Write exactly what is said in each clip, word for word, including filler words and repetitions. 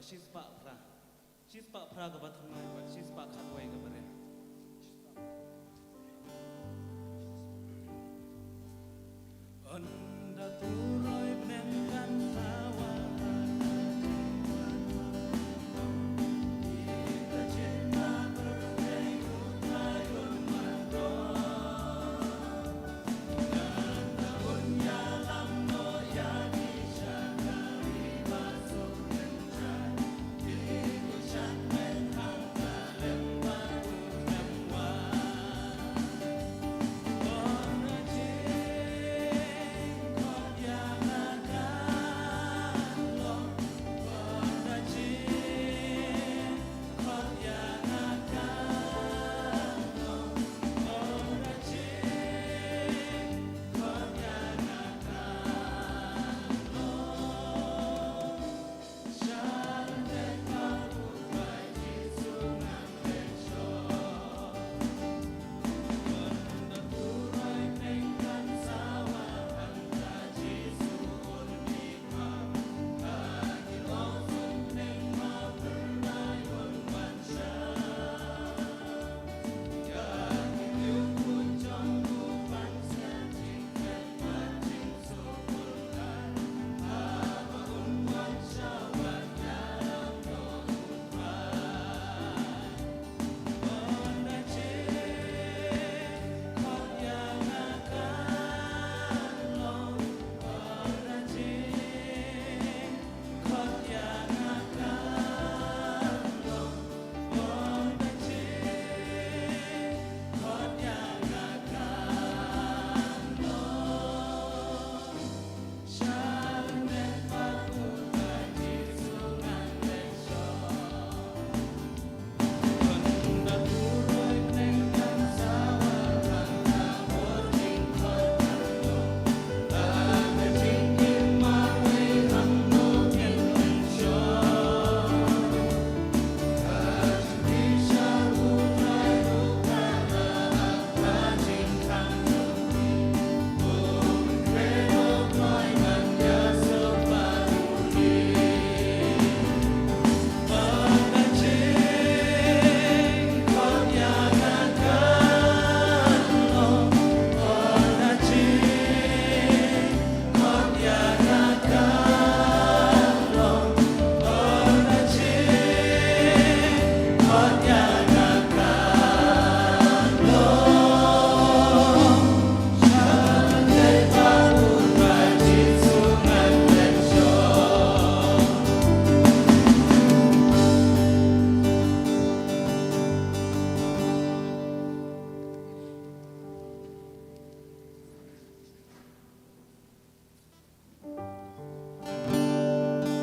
Shispah phra. Shispah phra kaba thymmai bad shispah khatwei kaba rim. Ynda turoi bneng kan sawa.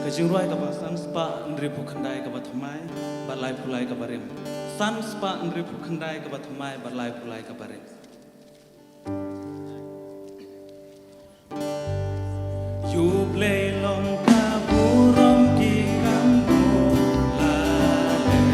Ka jingrwai kaba san spah hynriewphew khyndai kaba thymmai bad laiphew lai kaba rim. San spah hynriewphew khyndai kaba thymmai bad laiphew lai kaba rim. Ïa U Blei long ka burom ki kam u la leh.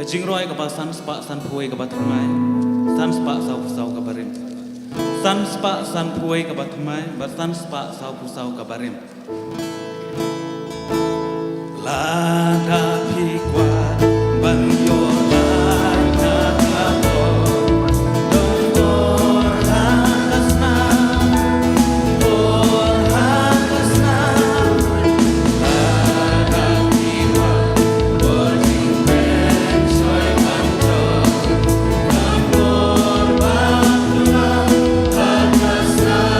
Jingrwai kaba san spah san phew wei kaba thymmai, san spah saw phew saw kaba rim. San spah san phew wei kaba thymmai, bad san spah saw phew saw kaba rim. Lada phi kwah ban ïoh lad na ka bor, don bor ha ka snam, bor ha ka snam. Lada phi kwah bor jingpynshoi ban jop, don bor ba phylla ha ka snam.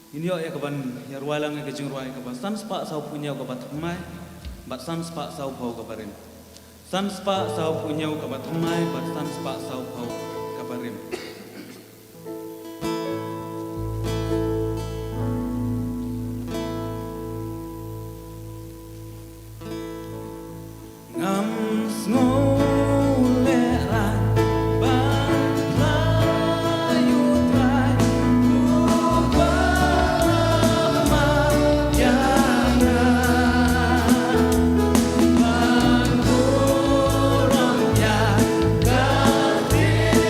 Ngin ïoh ïa kaban ïarwai lang ïa ka jingrwai kaba san spah saw phew hynñiew kaba thymmai, bad san spah saw phew kaba rim. San spah saw phew hynñiew kaba thymmai, bad san spah saw phew kaba rim. Ngam sngew lehraiñ ban phla ïa u Trai uba la mad ïa nga, ban burom ïa ka ktien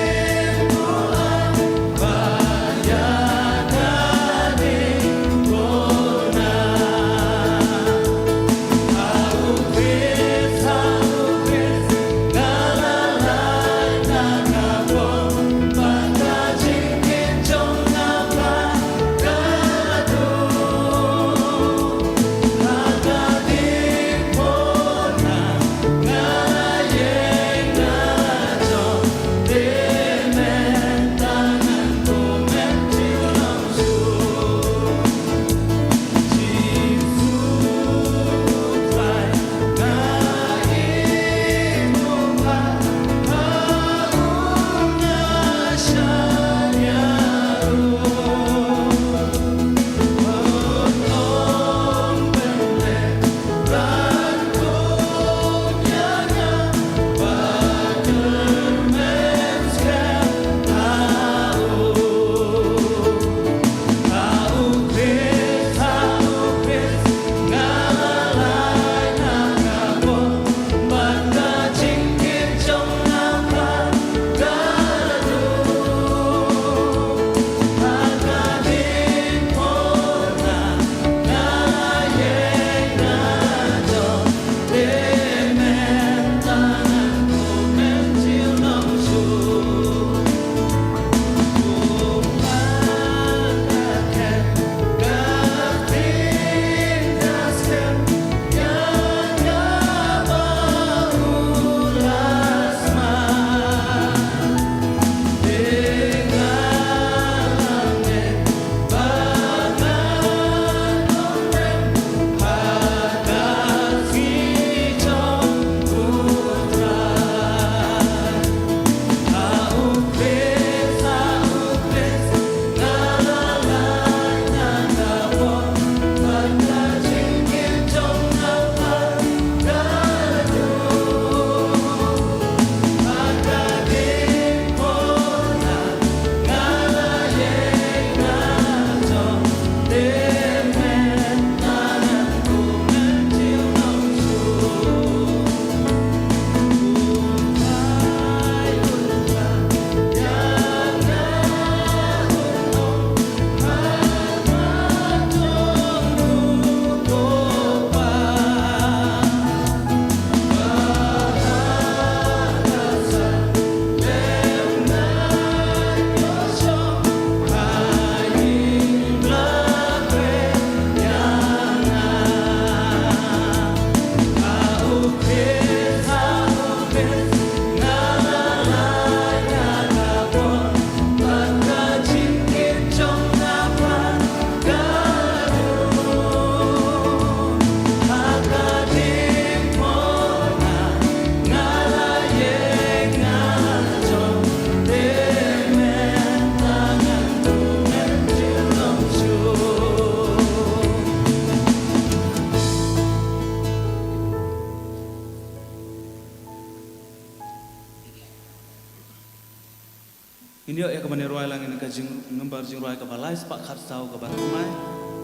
Ngin ïoh ïa kaban ïa rwai lang ïa ka jing, nambar jingrwai kaba lai spah khatsaw kaba thymmai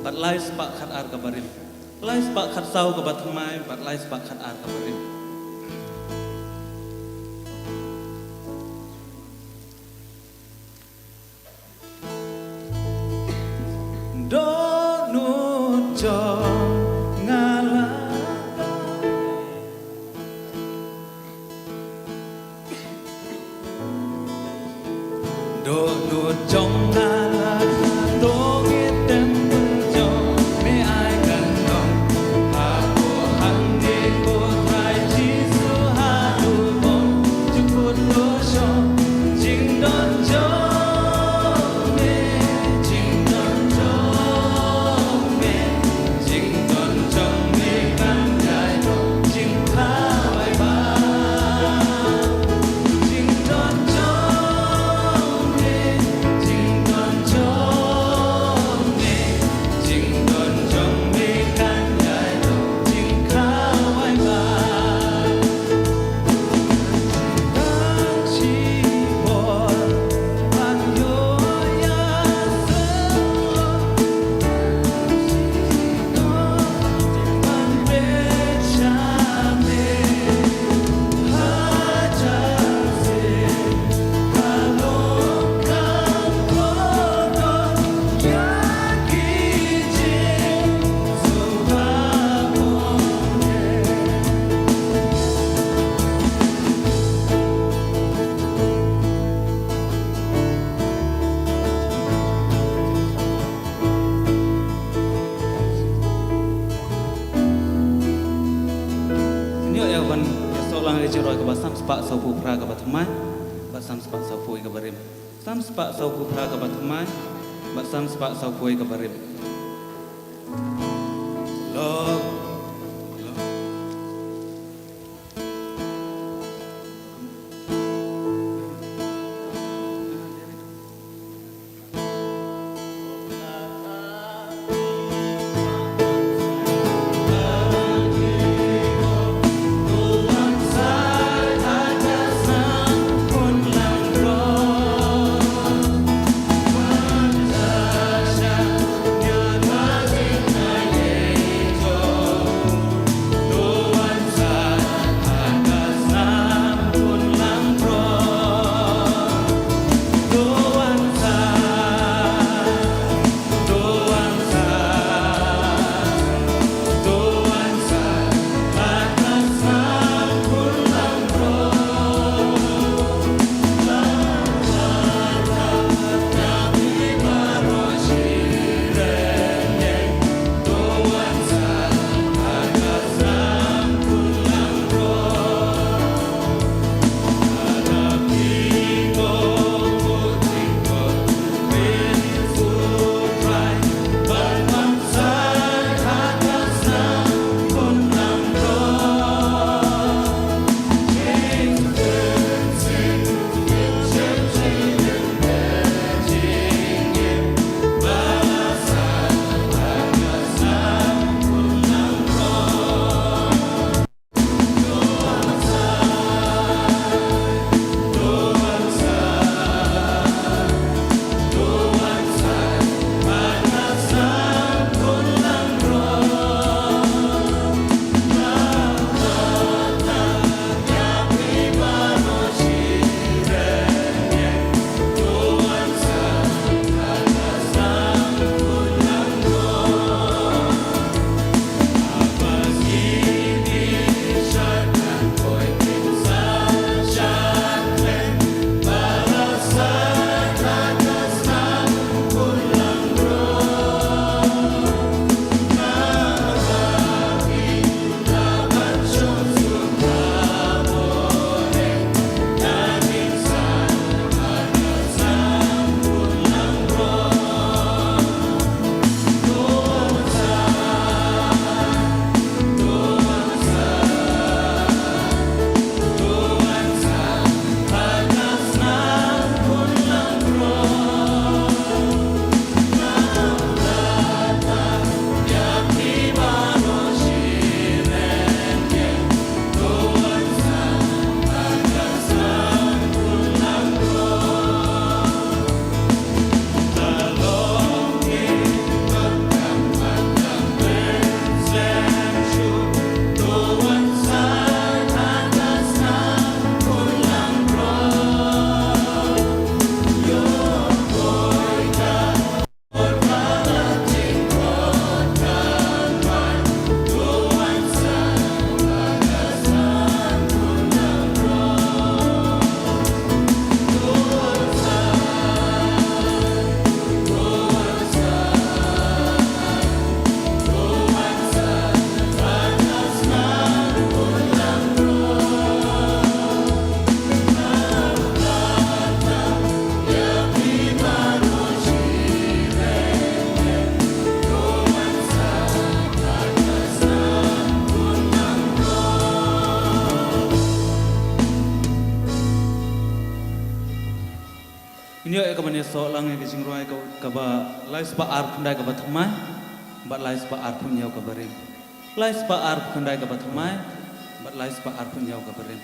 bad lai spah khatar kaba rim. Lai spah khatsaw kaba thymmai bad lai spah khatar kaba rim. Dohnud jong nga la, dohnud jong nga la, to ngi tem jong me ai kan long. Ha ko hangne ko Trai Jisu ha tu bong jukut to shong. Jingdon jong me, jingdon jong me, jingdon jong me kan ïai long jingkhawai bha. Jingdon jong me, jingdon jong me, jingdon jong me kan ïai long jingkhawai bha. Ngin ïoh ïa kaban ïasoh lang ïa ka jingrwai kaba san spah sawphew phra kaba thymmai bad san spah sawphew ïa kaba rim. San spah sawphew phra kaba thymmai bad san spah sawphew ïa kaba rim. Lok. Ngin ïoh ïa kaban ïasoh lang ïa ka jingrwai ka, kaba lai spah arphew khyndai kaba thymmai bad lai spah arphew hynñiew kaba rim. Lai spah arphew khyndai kaba thymmai bad lai spah arphew hynñiew kaba rim.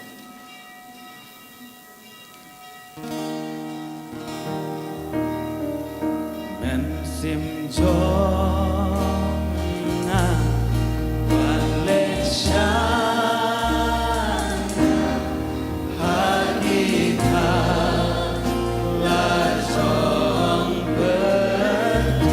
Mynsiem jong nga wat leh shai ha ki thala jong pyrthei.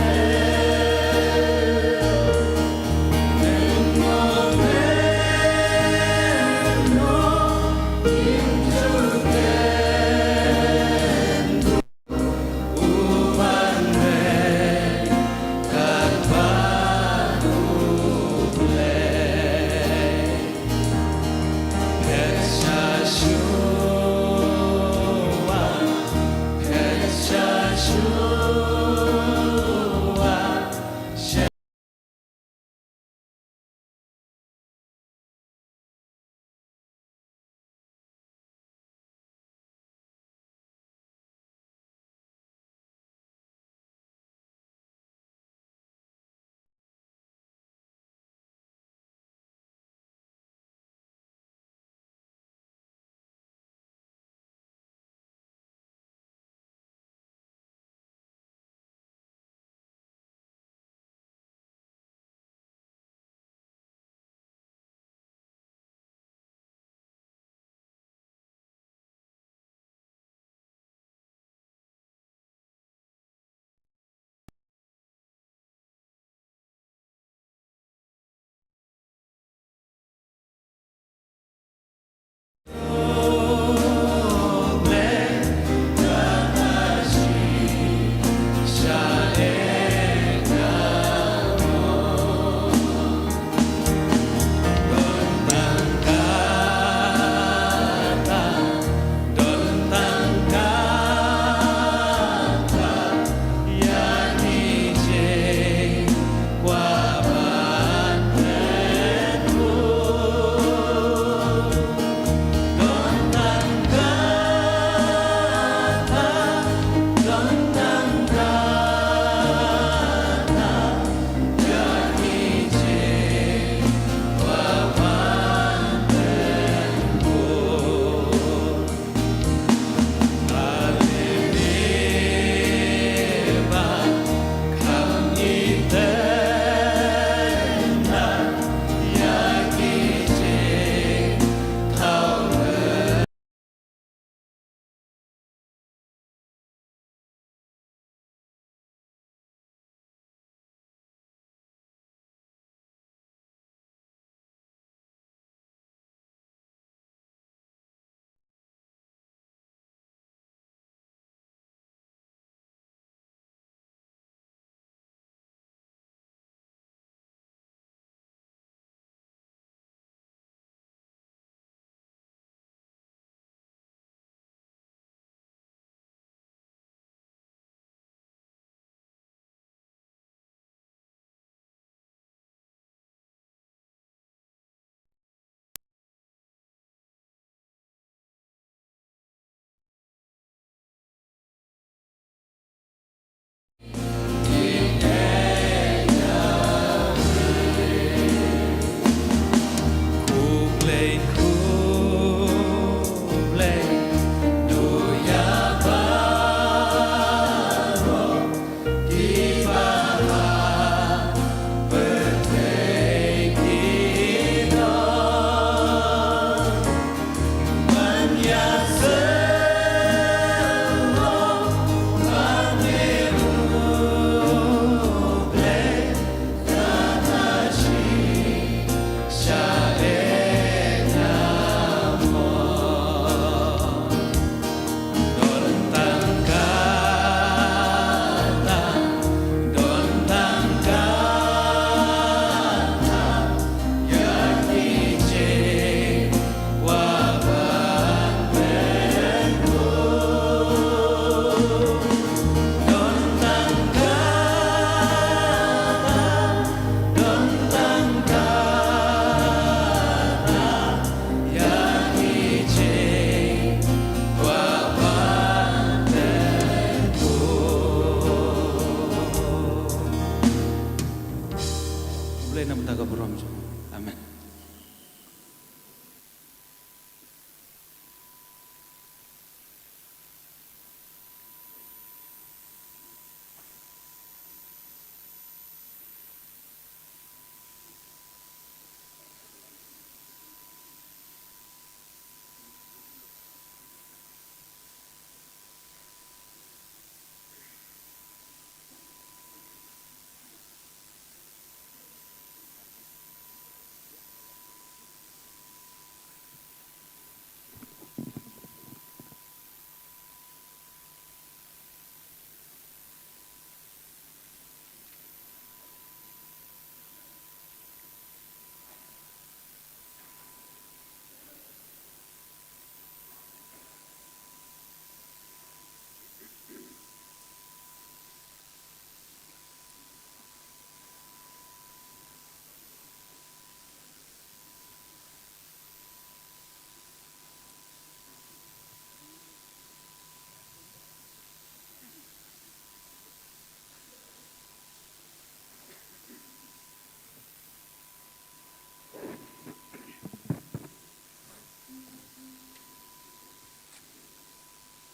ha ka burom jong u. Amen.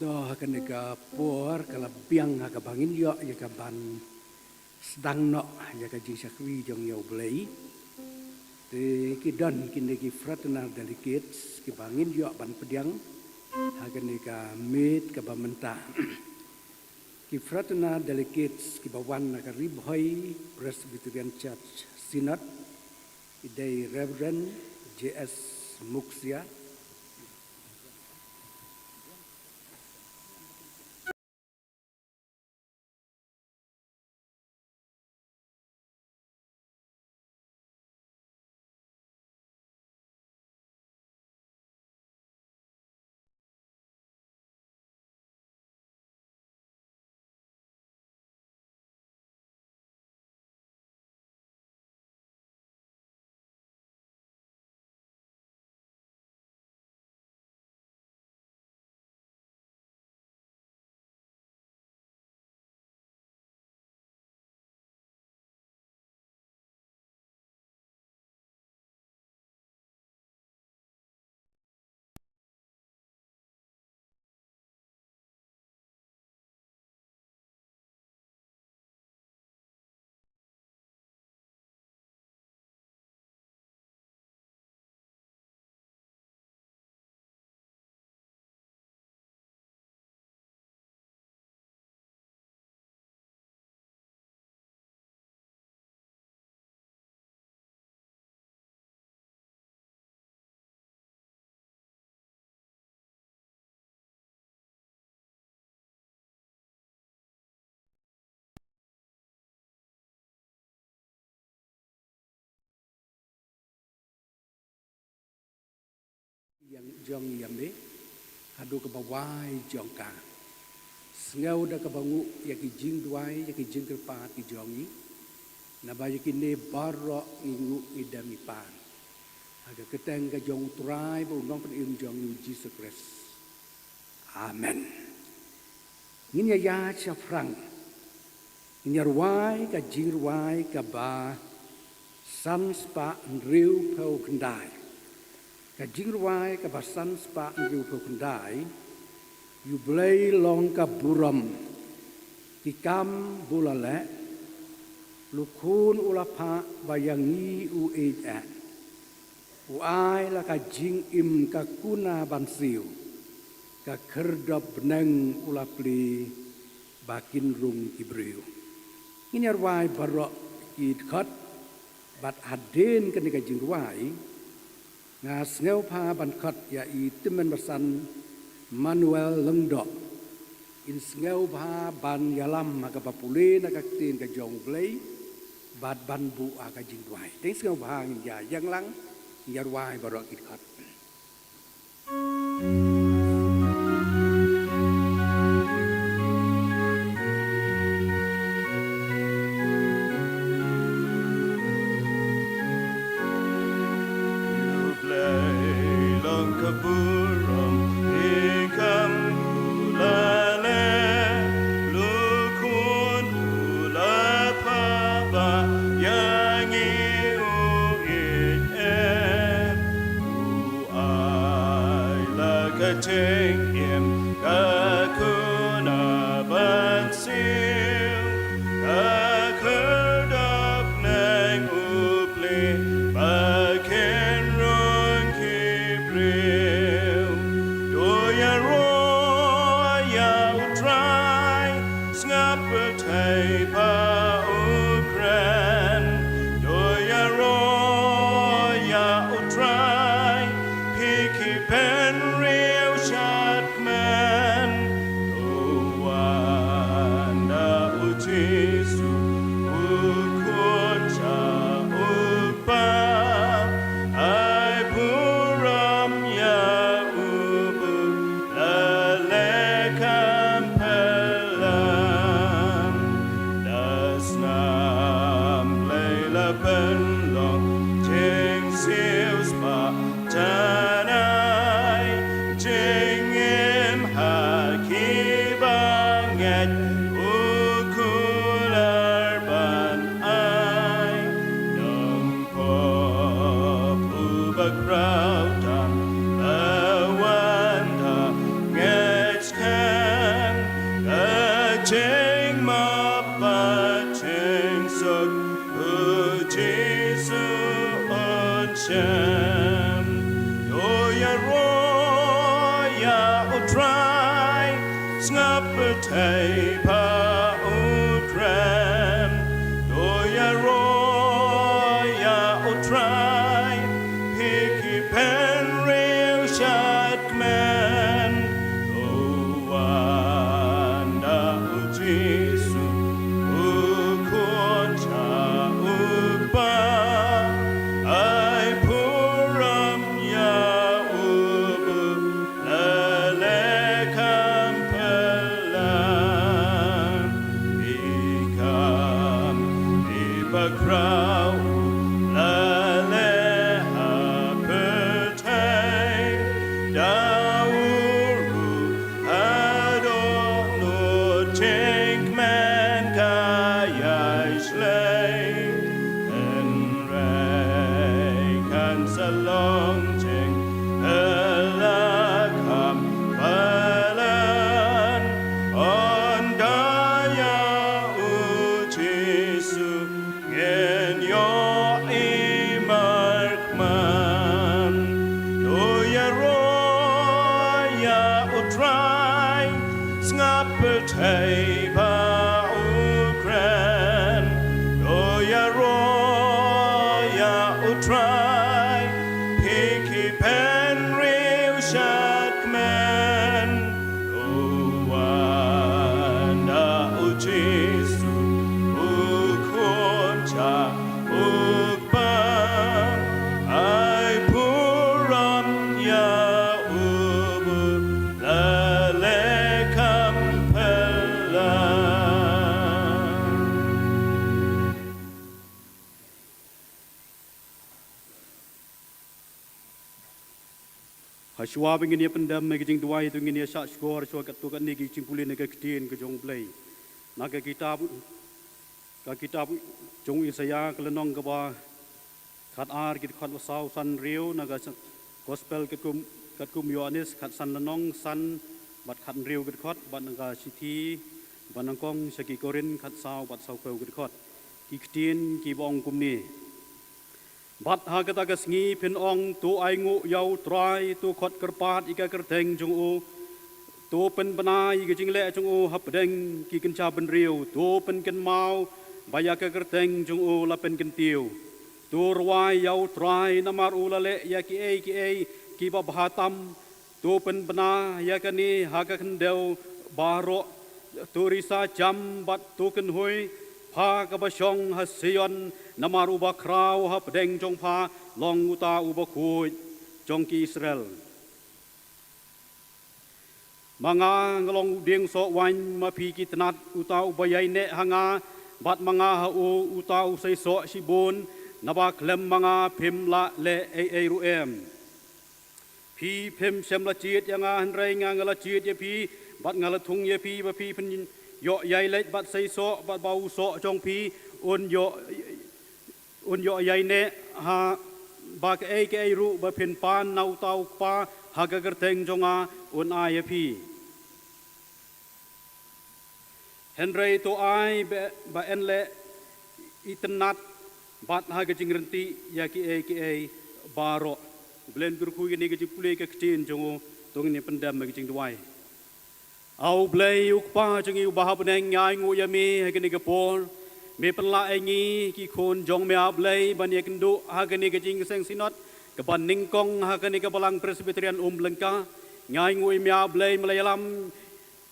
To, ha kane ka por ka la biang ha kaba ngin ïoh ïa ka ban sdang noh ïa ka jingshakri jong ïa U Blei. Te ki don kine ki fraternal delegates kiba ngin ïoh ban pdiang ha kane ka miet kaba mynta. Ki fraternal delegates kiba wan na ka Ri Bhoi Presbyterian Church Synod, i dei Reverend J S Muksia, ïa jong i ïa me haduh kaba wai jong ka. Sngew da kaba nguh ïa ki jingduwai, ïa ki jingkyrpad ki jong i. Naba ïa kine baroh ngi nguh ngi dem ngi pan ha ka kyrteng ka jong U Trai bad U Nongpynim jong ngi U Jisu Khrist. Amen. Ngin ïa ïaid shaphrang. Ngin ïa rwai ka jingrwai kaba san spah hynriewphew khyndai. Ka jingrwai kaba san spah hynriewphew khyndai. U Blei long ka burom. Ki kam ba u la leh. Lok khun u la phah ba ïa ngi u ïeit eh. U ai la ka jingim ka kuna ban siew, ka khyrdop bneng u la plie ba kin rung ki briew. Ngin ïa rwai baroh ki dkhot bad hadien kane ka jingrwai nga sngewbha ban khot ïa i tymmen basan Manuel Lyngdoh. In sngewbha ban ïalam ha kaba pule na ka ktien ka jong U Blei bad ban buh ha ka jingduwai. Te sngewbha ngin ïa ïeng lang, ngin ïa rwai baroh ki dkhot. Pyrthei ba u kren, to ïaroh ïa u Trai, phi ki bynriew shadkmen. To wan da u Jisu, u Khun jong u Kpa, ai burom ïa u ba la leh kham pyrshang. Da snam Blei la pynlong jingsiew spah janai, jingim ha ki bangeit u kular ban ai. Nongpop u bakhraw tam, ba wan da ngeit skhem, ka jingmap bad jingsuk u Jisu un shem. To ïaroh ïa u Trai, sngap pyrthei ba u kren. To ïaroh ïa u Trai, phi ki bynriew shadkmen. To wan da u Jisu, u Khun jong u Kpa, ai burom ïa u ba la leh kham pyrshang. Phi kham, phi bakhraw, la leh ha pyrthei, da u ruh haduh nud jingkmen ka ïai shlei. Hynrei kan sa long jingphylla kham palat, ynda ïa u Jisu ngin ïohi markhmat. To ïaroh ïa u Trai, sngap pyrthei ba u kren. To ïaroh ïa u Trai, phi ki bynriew shadkmen. To wan da u Jisu, u Khun jong u Kpa, ai burom ïa u ba la leh kham pyrshang. Hashwa ba ngin ïa pyndem ïa ka jingduwai, to ngin ïa shah shkor shwa katto katne ki jingpule na ka ktien ka jong u Blei. Na ka kitab, ka kitab jong u Isaïah, ka lynnong kaba khatar, ki dkhot ba saw san hynriew, na ka Gospel katkum, katkum u Ïoannis, khatsan lynnong, san bad khathynriew ki dkhot, bad na ka shithi ba nyngkong sha ki Korinth, khatsaw bad sawphew ki dkhot. Ki ktien kiba ong kumne. Bad ha kata ka sngi phin ong, to ainguh ïa u Trai, to khot kyrpad ïa ka kyrteng jong u, to pynbna ïa ka jingleh jong u hapdeng ki kynja bynriew, to pynkynmaw ba ïa ka kyrteng jong u la pynkyntiew. To rwai ïa u Trai, namar u la leh ïa kiei kiei kiba bha tam, to pynbna ïa kane ha ka khyndew baroh. To risa jam bad to kynhun, pha kaba shong ha Zion, namar uba khraw hapdeng jong pha long uta uba khuid jong ki Israel. Ma nga nga long u dieng soh waiñ, ma phi ki tnat, uta uba ïaineh ha nga, bad ma nga ha u, uta u seisoh shibun, naba khlem ma nga phim lah leh ei ei ruh em. Phi phim shym la jied ïa nga, hynrei nga nga la jied ïa phi, bad nga la thung ïa phi, ba phi phin ïoh ïai leit bad seisoh, bad ba u soh jong phi un ïoh, un ïoh ïaineh, ha, ba kaei kaei ruh ba phin pan na uta u Kpa ha ka kyrteng jong nga, un ai ïa phi. Hynrei to ai ba, ba yn leh itynnad bad ha ka jingryntih ïa kiei kiei baroh. U Blei un kyrkhu ïa kane ka jingpule ka ktien jong u, to ngin ïa pyndem ha ka jingduwai. A U Blei, U Kpa jong ngi uba ha bneng, ngi ainguh ïa me ha kane ka por. Me pynlah ïa ngi ki khun jong me, A Blei, ban ïakynduh ha kane ka jingïaseng Synod kaba nyngkong ha kane ka Balang Presbyterian Umlyngka. Ngi ainguh ïa me, A Blei, me la ïalam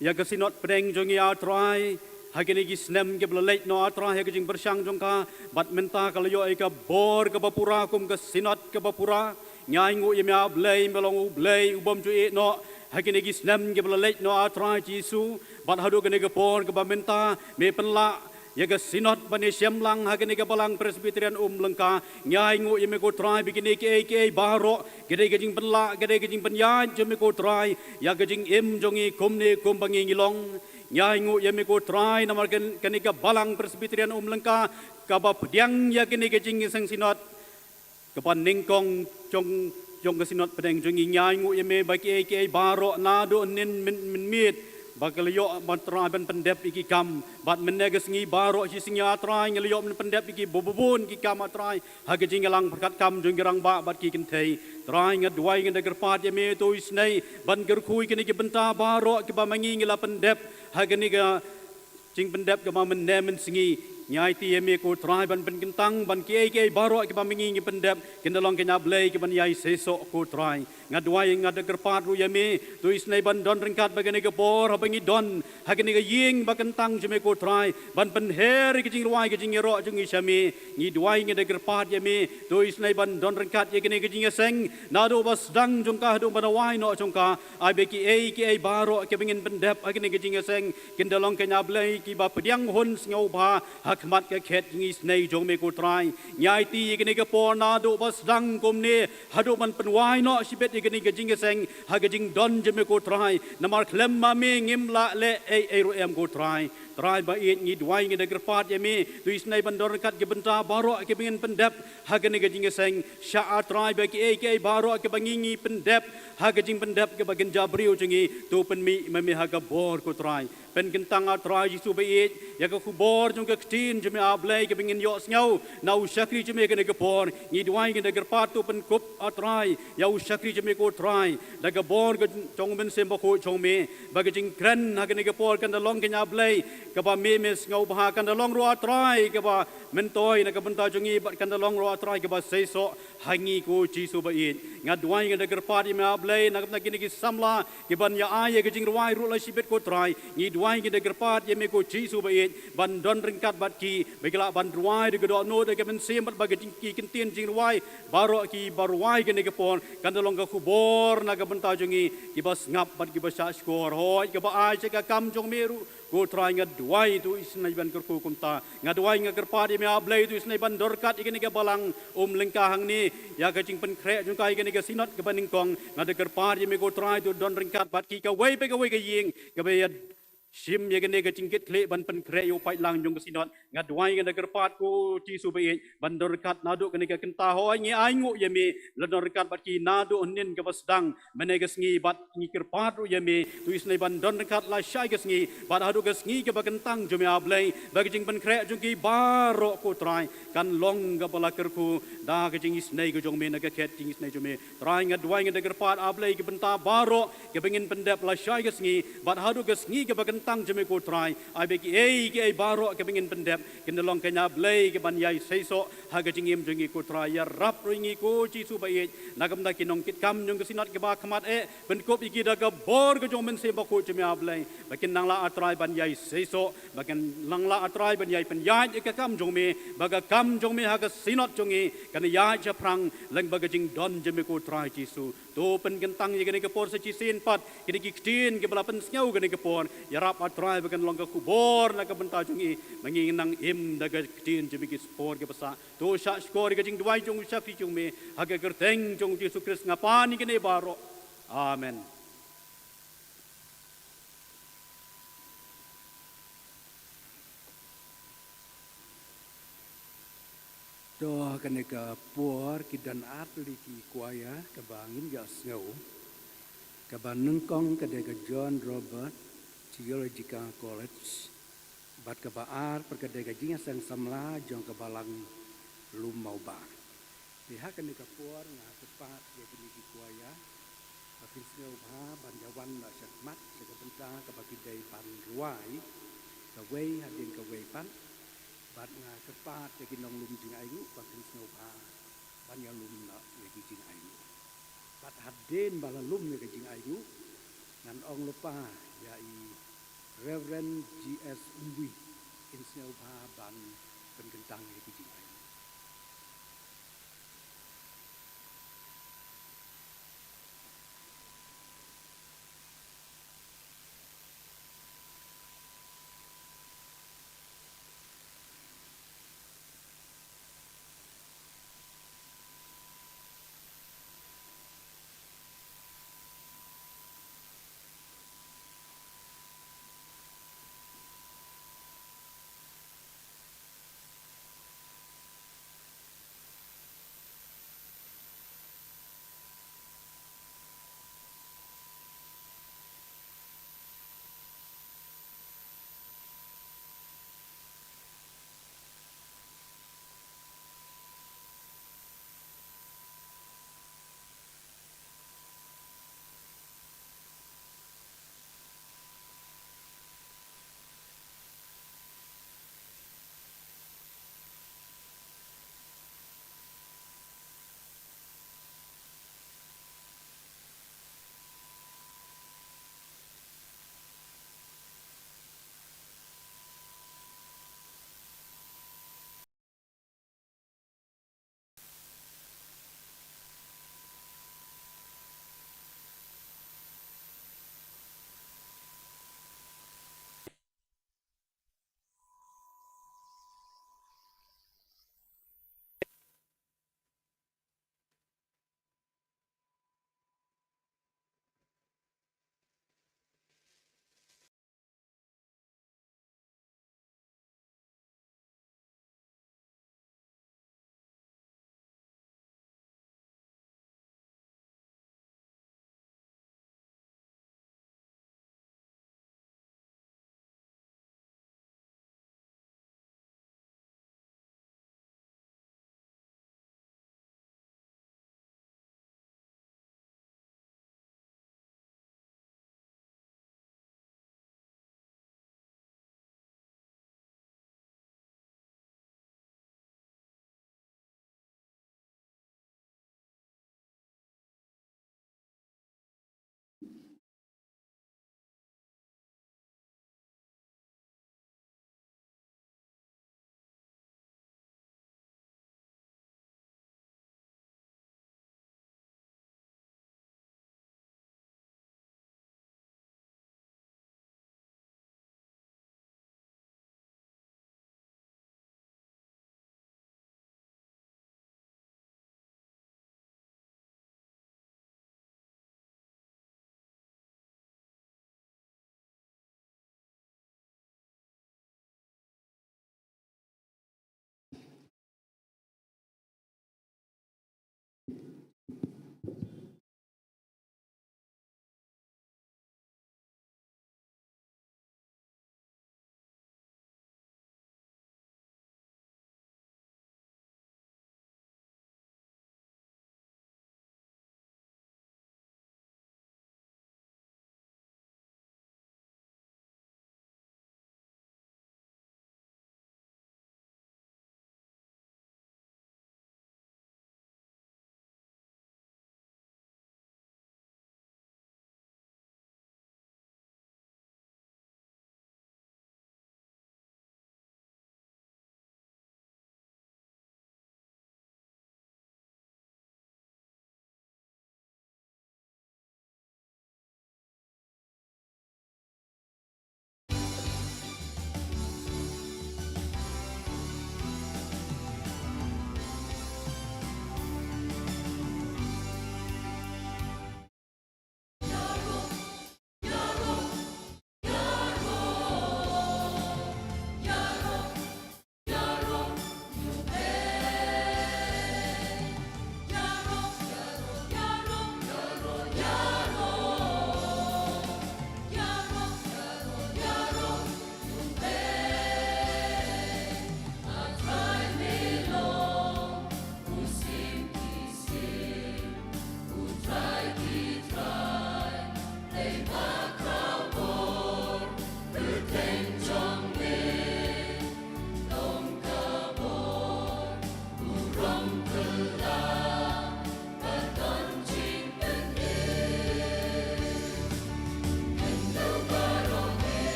ïa ka Synod pdeng jong ngi, A Trai, ha kine ki snem kiba la leit noh, A Trai, ha ka jingpyrshang jong ka, bad mynta ka la ïoh ïa ka bor kaba pura kum ka Synod kaba pura. Ngi ainguh ïa me, A Blei, me long U Blei u bym ju ïeh noh ha kine ki snem kiba la leit noh, A Trai Jisu, bad haduh kane ka por kaba mynta me pynlah ïa ka Synod ban ïashem lang ha kane ka Balang Presbyterian Umlyngka. Ngi ainguh ïa me, ko Trai, ba kine kiei kiei baroh ka dei ka jingpynlah, ka dei ka jingpynïaid jong me, ko Trai, ïa ka jingim jong ngi kumne kumba ngi ngi long. Ngi ainguh ïa me, ko Trai, namar kan, kane ka Balang Presbyterian Umlyngka kaba pdiang ïa kane ka jingïaseng Synod kaba nyngkong jong, jong ka Synod pdeng jong ngi. Ngi ainguh ïa me ba kiei kiei baroh naduh hynnin myn, mynmiet ba ka la ïoh, A Trai, ban pyndep ïa ki kam. Bad mynne ka sngi baroh shi sngi, A Trai, ngi la ïoh ban pyndep ïa kiba bun ki kam, A Trai, ha ka jingïalang pyrkhat kam jong ki rangbah bad ki kynthei. Trai, nga duwai, nga da kyrpad ïa me, to isynei ban kyrkhu ïa kine ki bynta baroh kiba ma ngi ngi la pyndep ha kane ka jingpyndep kaba mynne mynsngi. Ngi aiti ïa me, ko Trai, ban pynkyntang ban kiei kiei baroh kiba ma ngi ngi pyndep kin da long, ko Blei, kiban ïai seisoh, ko Trai. Nga duwai, nga da kyrpad ruh ïa me, to isynei ban don ryngkat ba kane ka por haba ngi don ha kane ka ïing ba kyntang jong me, ko Trai, ban pynher ïa ka jingrwai ka jingïaroh jong ngi sha me. Ngi duwai, nga da kyrpad ïa me, to isynei ban don ryngkat ïa kane ka jingïaseng naduh ba sdang jong ka haduh ba da wai noh jong ka. Ai ba kiei kiei baroh kiba ngin pyndep ha kane ka jingïaseng kin da long, ko Blei, kiba pdiang hun sngewbha ha khmat ka khet jingisynei jong me, ko Trai. Ngi aiti ïa kane ka por naduh ba sdang kumne haduh ban pynwai noh shibit ïa kane ka jingïaseng ha ka jingdon jong me, ko Trai. Namar khlem ma me ngim lah leh ei ei ruh em, ko Trai. Trai ba ïeit, ngi duwai, nga da kyrpad ïa me, to isynei ban don ryngkat ki bynta baroh kiba ngin pyndep ha kane ka jingïaseng. Shah, A Trai, ba kiei kiei baroh kiba ngi ngi pyndep ha ka jingpyndep kaba kynja briew jong ngi, to pynmih ma me ha ka bor, ko Trai. Pynkyntang, A Trai Jisu ba ïeit, ïa ka khubor jong ka ktien jong me, A Blei, kaba ngin ïohsngew na u shakri jong me kane ka por. Ngi duwai, nga da kyrpad, to pynkup, A Trai, ïa u shakri jong me, ko Trai, da ka bor ka jong u Mynsiem Bakhuid jong me, ba ka jingkren ha kane ka por kan da long, ko Blei, kaba me me sngewbha, kan da long ruh, A Trai, kaba myntoi na ka bynta jong ngi bad kan da long ruh, A Trai, kaba seisoh ha ngi, ko Jisu ba ïeit. Nga duwai, nga da kyrpad ïa me, A Blei, na ka bynta kine ki samla kiban ïa ai ïa ka jingrwai ruh la shibit, ko Trai. Ngi duwai, nga da kyrpad ïa me, ko Jisu ba ïeit, ban don ryngkat bad ki, ba ki lah ban rwai da ka dohnud da ka mynsiem bad ba ka jing, ki kyntien jingrwai baroh kiba rwai kane ka por kan da long ka khubor na ka bynta jong ngi kiba sngap bad kiba shahshkor. Hooid, kaba ai sha ka kam jong me ruh, ko Trai, nga duwai, to isynei ban kyrkhu kumta. Nga duwai, nga kyrpad ïa me, A Blei, to isynei ban don ryngkat ïa kane ka Balang Umlyngka hangne, ïa ka jingpynkhreh jong ka ïa kane ka Synod kaba nyngkong. Nga da kyrpad ïa me, ko Trai, to don ryngkat bad ki kawei pa kawei ka ïing kaba ïa shim ïa kane ka jingkitkhlieh ban pynkhreh ïa u paidlang jong ka Synod. Nga duwai, nga da kyrpad, ko Jisu ba ïeit, ban don ryngkat naduh kane ka kynta. Hooid, ngi ainguh ïa me, la don ryngkat bad ki naduh hynnin kaba sdang mynne ka sngi, bad ngi kyrpad ruh ïa me, to isynei ban don ryngkat lashai ka sngi bad haduh ka sngi kaba kyntang jong me, A Blei, ba ka jingpynkhreh jong ki baroh, ko Trai, kan long kaba la kyrkhu da ka jingisynei ka jong me na ka khet jingisynei jong me. Trai, nga duwai, nga da kyrpad, A Blei, ki bynta baroh kiba ngin pyndep lashai ka sngi bad haduh ka sngi kaba kyntang jong me, ko Trai. Ai ba kiei kiei baroh kiba ngin pyndep kin da long, ko Blei, kiban ïai seisoh ha ka jingim jong ngi, ko Trai. Ïarap ruh ïa ngi, ko Jisu ba ïeit, na ka bynta ki nongkitkam jong ka Synod kiba khmat eh, pynkup ïa ki da ka bor ka jong u Mynsiem Bakhuid jong me, A Blei, ba kin nang lah, A Trai, ban ïai seisoh, ba kin nang lah, A Trai, ban ïai pynïaid ïa ka kam jong me, ba ka kam jong me ha ka Synod jong ngi kan ïaid shaphrang lyngba ka jingdon jong me, ko Trai Jisu. To pynkyntang ïa kane ka por sa shisien pat, kine ki ktien kiba la pynsngew kane ka por. Ïarap, A Trai, ba kan long ka khubor na ka bynta jong ngi, ba ngin nang im da ka ktien jong me ki por kiba sah. To shahshkor ïa ka jingduwai jong u shakri jong me, ha ka kyrteng jong u Jisu Khrist nga pan ïa kane baroh. Amen. To ha kane ka por ki don ar tylli ki choir kaba ngin ïohsngew. Kaba nyngkong ka dei ka John Roberts Theological College, bad kaba ar pat ka dei ka jingïaseng samla jong ka Balang Lum Mawbah. Te ha kane ka por nga kyrpad ïa kine ki choir Ba kin sngewbha ban ïa wan noh shakhmat sha ka bynta kaba ki dei ban rwai kawei hadien kawei pat. Bad nga kyrpad ïa ki nonglum jingainguh ba kin sngewbha ban ïa lum noh ïa ki jingainguh. Bad hadien ba la lum ïa ki jingainguh, ngan ong lypa ïa i Reverend G S Umwi in sngewbha ban pynkyntang ïa ki jingainguh.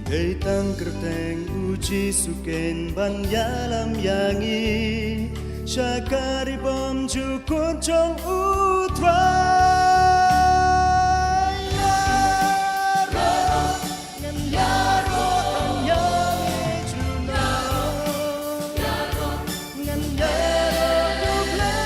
Dei tang kyrteng u Jisu kein ban ïalam ïa ngi sha ka ri bymjukut jong u Trai. Ïaroh, ngan ïaroh tang ïa me junom. Ngan ïaroh ïa u Blei.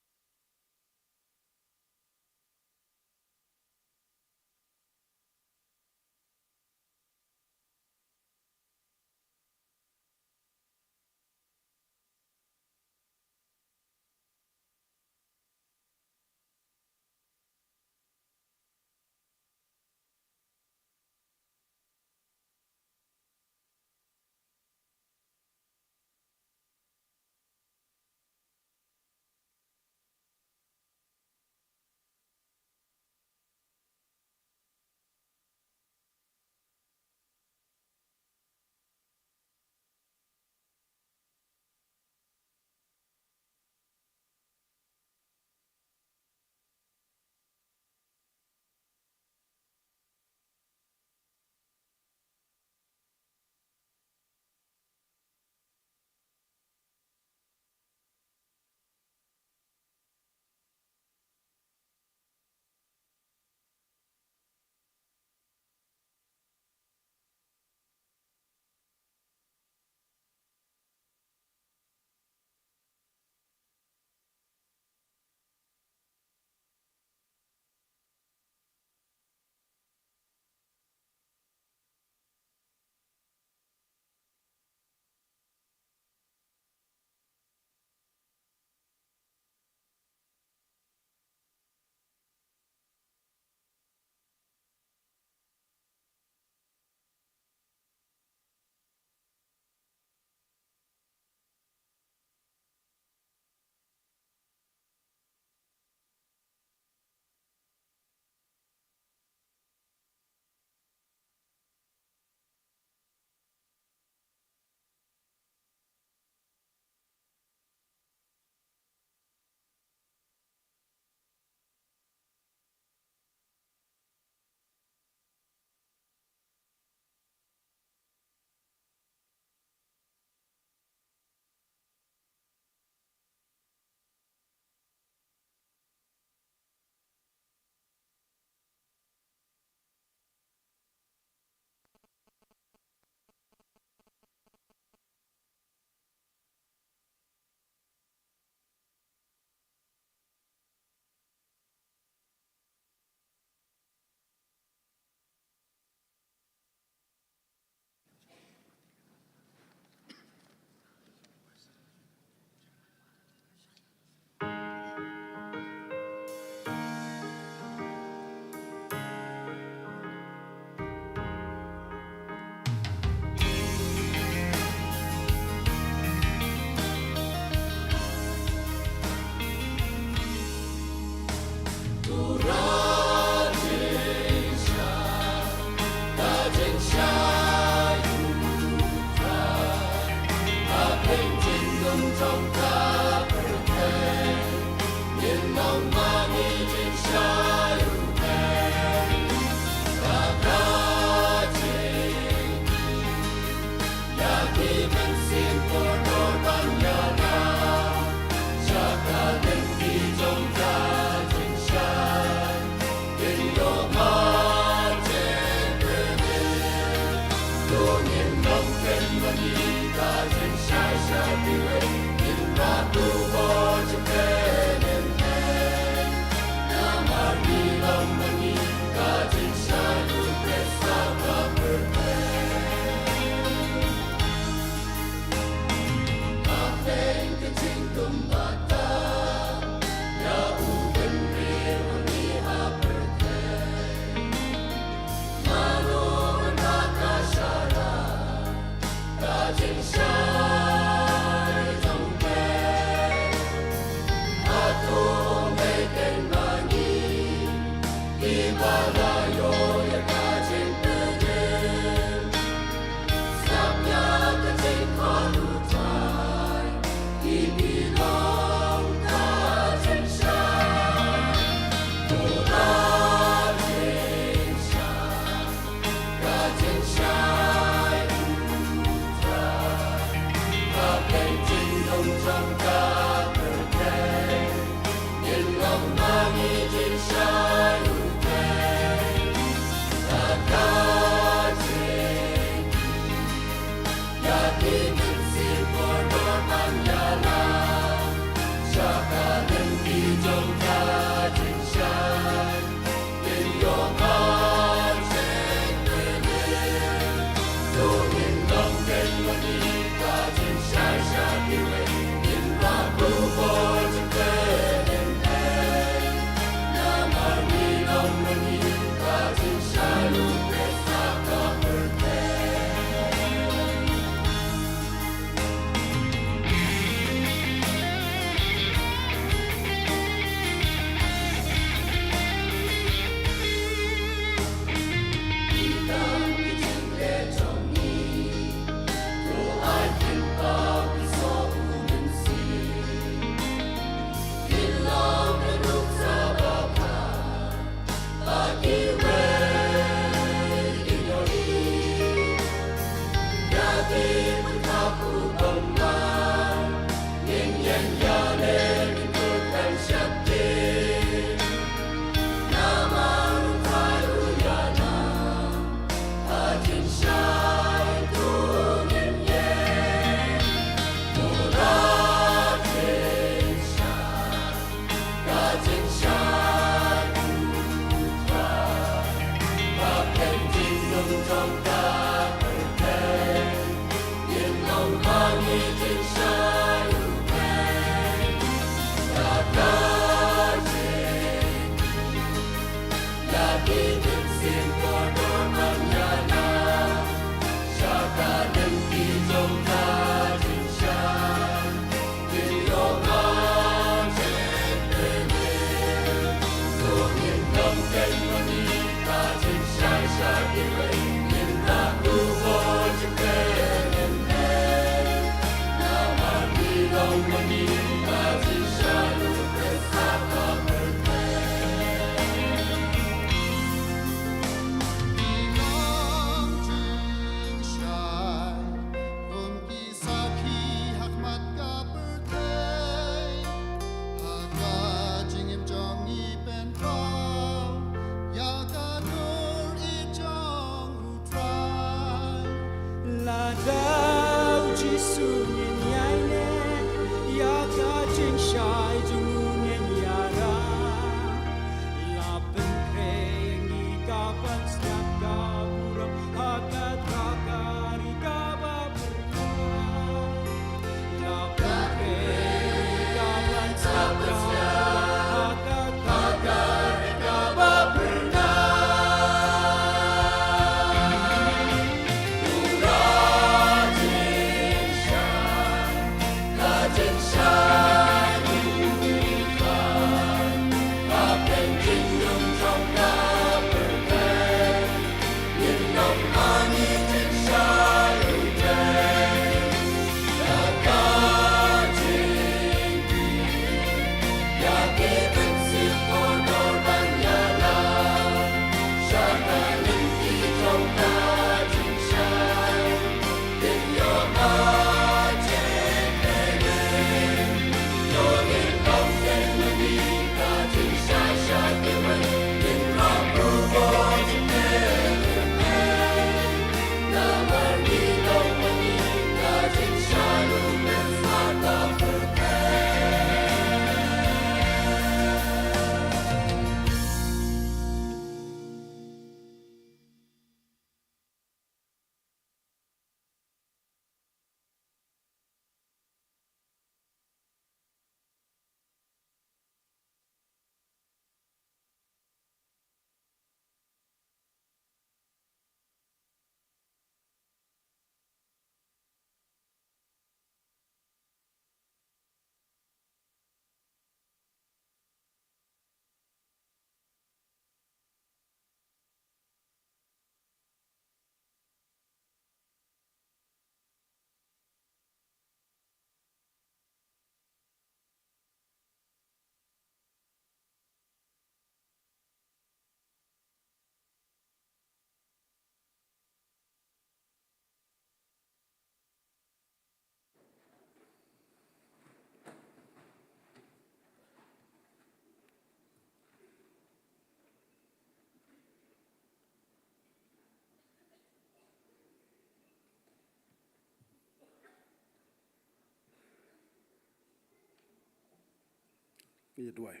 Ngi duwai.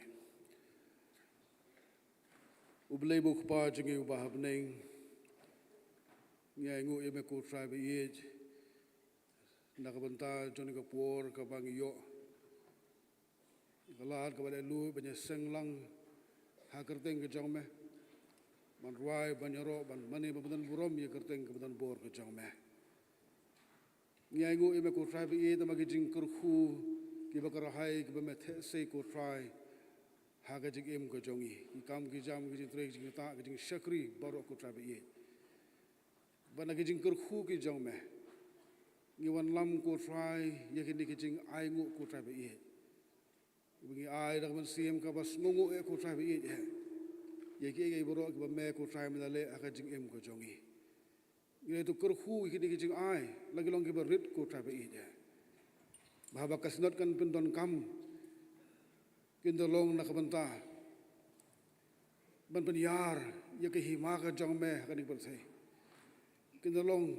U Blei ba u Kpa jong ngi uba ha bneng, ngi ainguh ïa me ko Trai ba ïeit, na ka bynta jong kane ka por kaba ngi ïoh ïa ka lad kaba leh luid ban ïaseng lang ha ka kyrteng ka jong me, ban rwai, ban ïaroh, ban mane, ban pyndonburom ïa ka kyrteng kaba donbor ka jong me. Ngi ainguh ïa me ko Trai ba ïeit namar ki jingkyrkhu kiba kyrhai kiba me theh sei ko Trai ha ka jingim ka jong ngi. Ki kam ki jam, ki jingtrei, ki jingktah, ki jingshakri baroh ko Trai ba ïeit. Bad na ki jingkyrkhu ki jong me ngi wanlam ko Trai ïa kine ki jingainguh ko Trai ba ïeit. Ba ngi ai da ka mynsiem kaba sngewnguh ïa ko Trai ba ïeit eh, ïa kiei kiei baroh kiba me ko Trai me la leh ha ka jingim ka jong ngi. Ngi la ïathuh kyrkhu ïa kine ki jingai, la ki long kiba rit ko Trai ba ïeit eh, ba haba ka Synod kan pyndonkam, kin da long na ka bynta ban pynïar ïa ka hima ka jong me ha kane ka pyrthei. Kin da long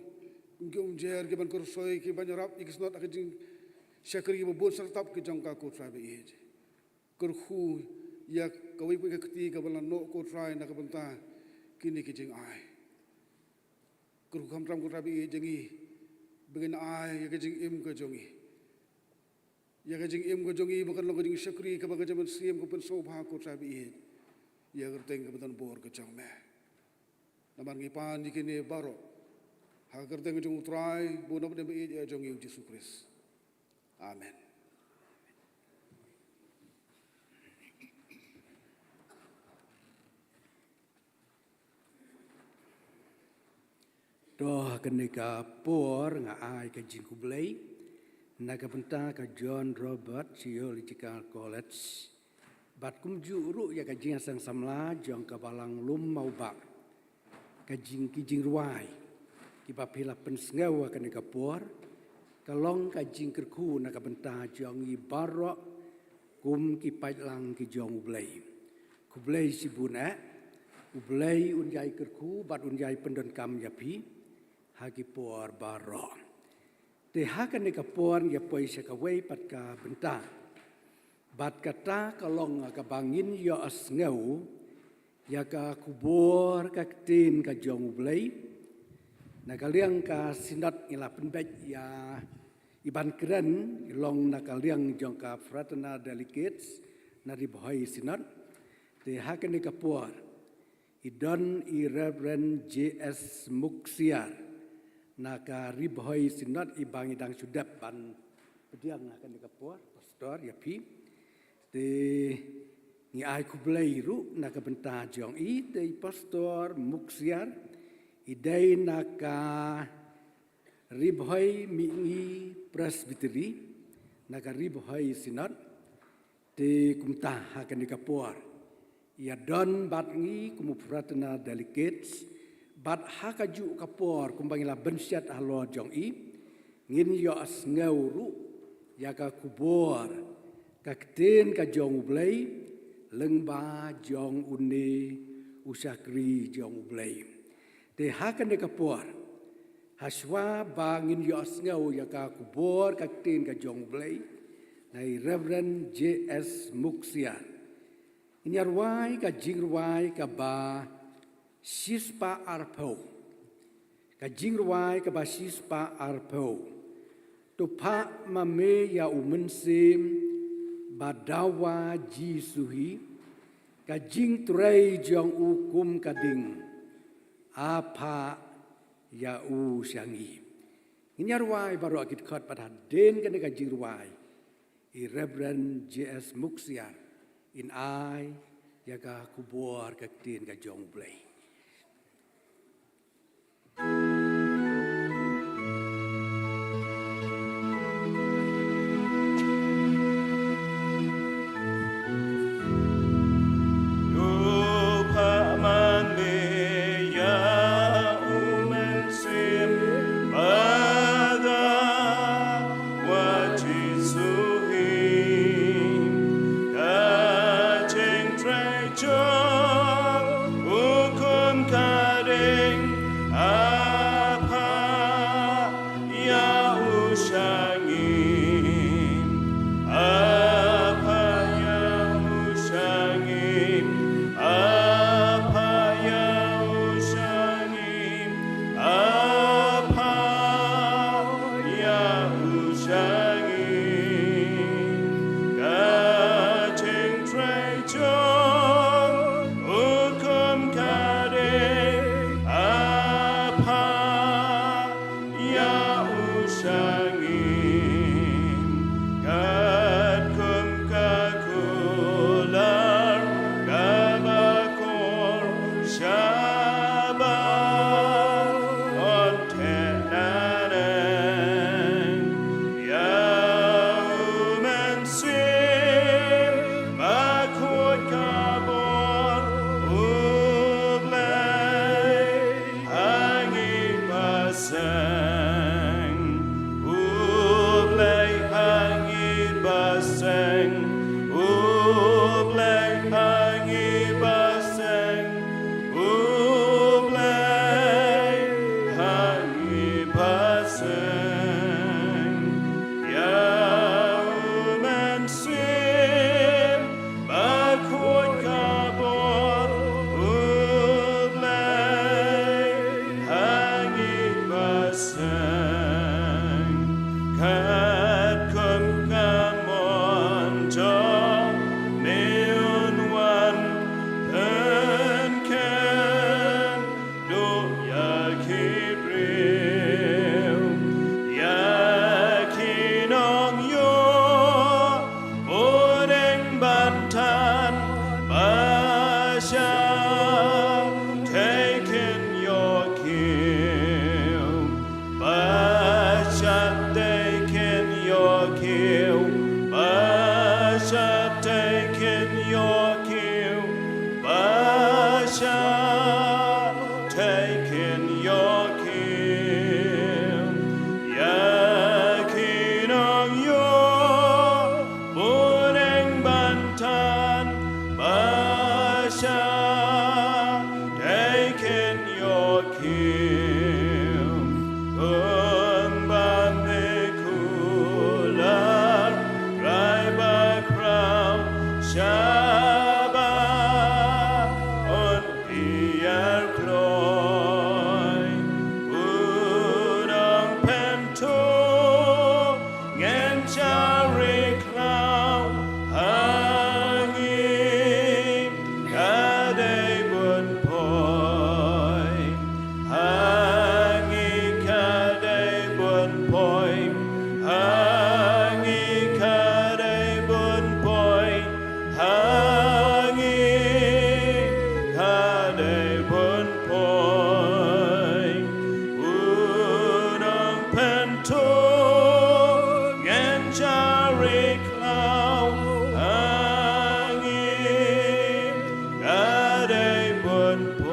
kum ki umjer kiban kyrsoi, kiban ïarap ïa ka Synod ha ka jingshakri ba bun syrtap ki jong ka ko Trai ba ïeit. Kyrkhu ïa kawei pa kawei ka kti kaba la noh ko Trai na ka bynta kine ki jingai. Kyrkhu khamtam ko Trai ba ïeit jong ngi, ba kin ai ïa ka jingim ka jong ngi, ïa ka jingim ka jong ngi ba kan long ka jingshakri kaba ka jingmynsiem ka pynsngewbha ko Trai ba ïeit, ïa ka kyrteng kaba donbor ka jong me. Namar ngi pan ïa kine baroh ha ka kyrteng ka jong u Trai bad u Nongpynim ba ïeit jong ngi u Jisu Khrist. Amen. To ha kane ka por nga ai ka jingkhublei na ka bynta ka John Roberts Theological College. Bad kumjuh ruh ïa ka jingïaseng samla jong ka Balang Lum Mawbah. Ka jing, ki jingrwai kiba phi la pynsngew ha kane ka por ka long ka jingkyrkhu na ka bynta jong ngi baroh kum ki paidlang ki jong U Blei. Khublei shibun eh. U Blei un ïai kyrkhu bad un ïai pyndonkam ïa phi ha ki por baroh. Te ha kane ka por ngi ïa poi sha kawei pat ka bynta. Bad kata ka long kaba ngin ïohsngew ïa ka khubor ka ktien ka jong U Blei. Na ka liang ka Synod ngi la pynbeit ïa i ban kren, i long na ka liang jong ka Fraternal Delegates na Ri Bhoi Synod. Te ha kane ka por i don i Reverend J S Muksiar na ka Ri Bhoi Synod, i ba ngi dang shu dep ban pdiang ha kane ka por, Pastor, ïa phi. Te ngi ai khublei ruh na ka bynta jong i. Te i Pastor Muksiar i dei na ka Ri Bhoi Mihngi Presbytery na ka Ri Bhoi Synod. Te kumta ha kane ka por ïa don bad ngi kum u Fraternal Delegates, bad ha kajuh ka por kumba ngi la bynshet halor jong i, ngin ïohsngew ruh ïa ka khubor ka ktien ka jong U Blei lyngba jong une u shakri jong U Blei. Te ha kane ka por, ha shuwa ba ngin ïohsngew ïa ka khubor ka ktien ka jong U Blei na i Reverend J S Muksiar, ngin ïa rwai ka jingrwai kaba shispah arphew. Ka jingrwai kaba shispah arphew. To phah ma me ïa u Mynsiem ba dawa Jisu hi, ka jingtrei jong u kum ka ding, a phah ïa u sha ngi. Ngin ïa rwai baroh ki dkhot bad hadien kane ka jingrwai i Reverend J S Muksiar in ai ïa ka khubor ka ktien ka jong U Blei. Kum ka mon jong me un wan pynkheiñ duh ïa ki briew, ïa ki nongïoh, bun ïing ban tan, ba shah tei kin ïoh kiew. Ba shah tei kin ïoh kiew, ba shah tei kin ïoh kiew, ba shah tei kin ïoh kiew. Ïa ki nongïoh, bun ïing ban tan, ba shah tei kin ïoh kiew. Kumba me kular, Trai bakhraw, shaba un ïar kloi. U nongpynthut, ngan shah ri khlaw ha ngi, ka dei bun poi. Ha ngi ka dei bun poi, ha ngi ka dei bun poi, ha ngi ka dei bun poi. U nongpynthut, ngan shah ri khlaw ha ngi, ka dei bun poi.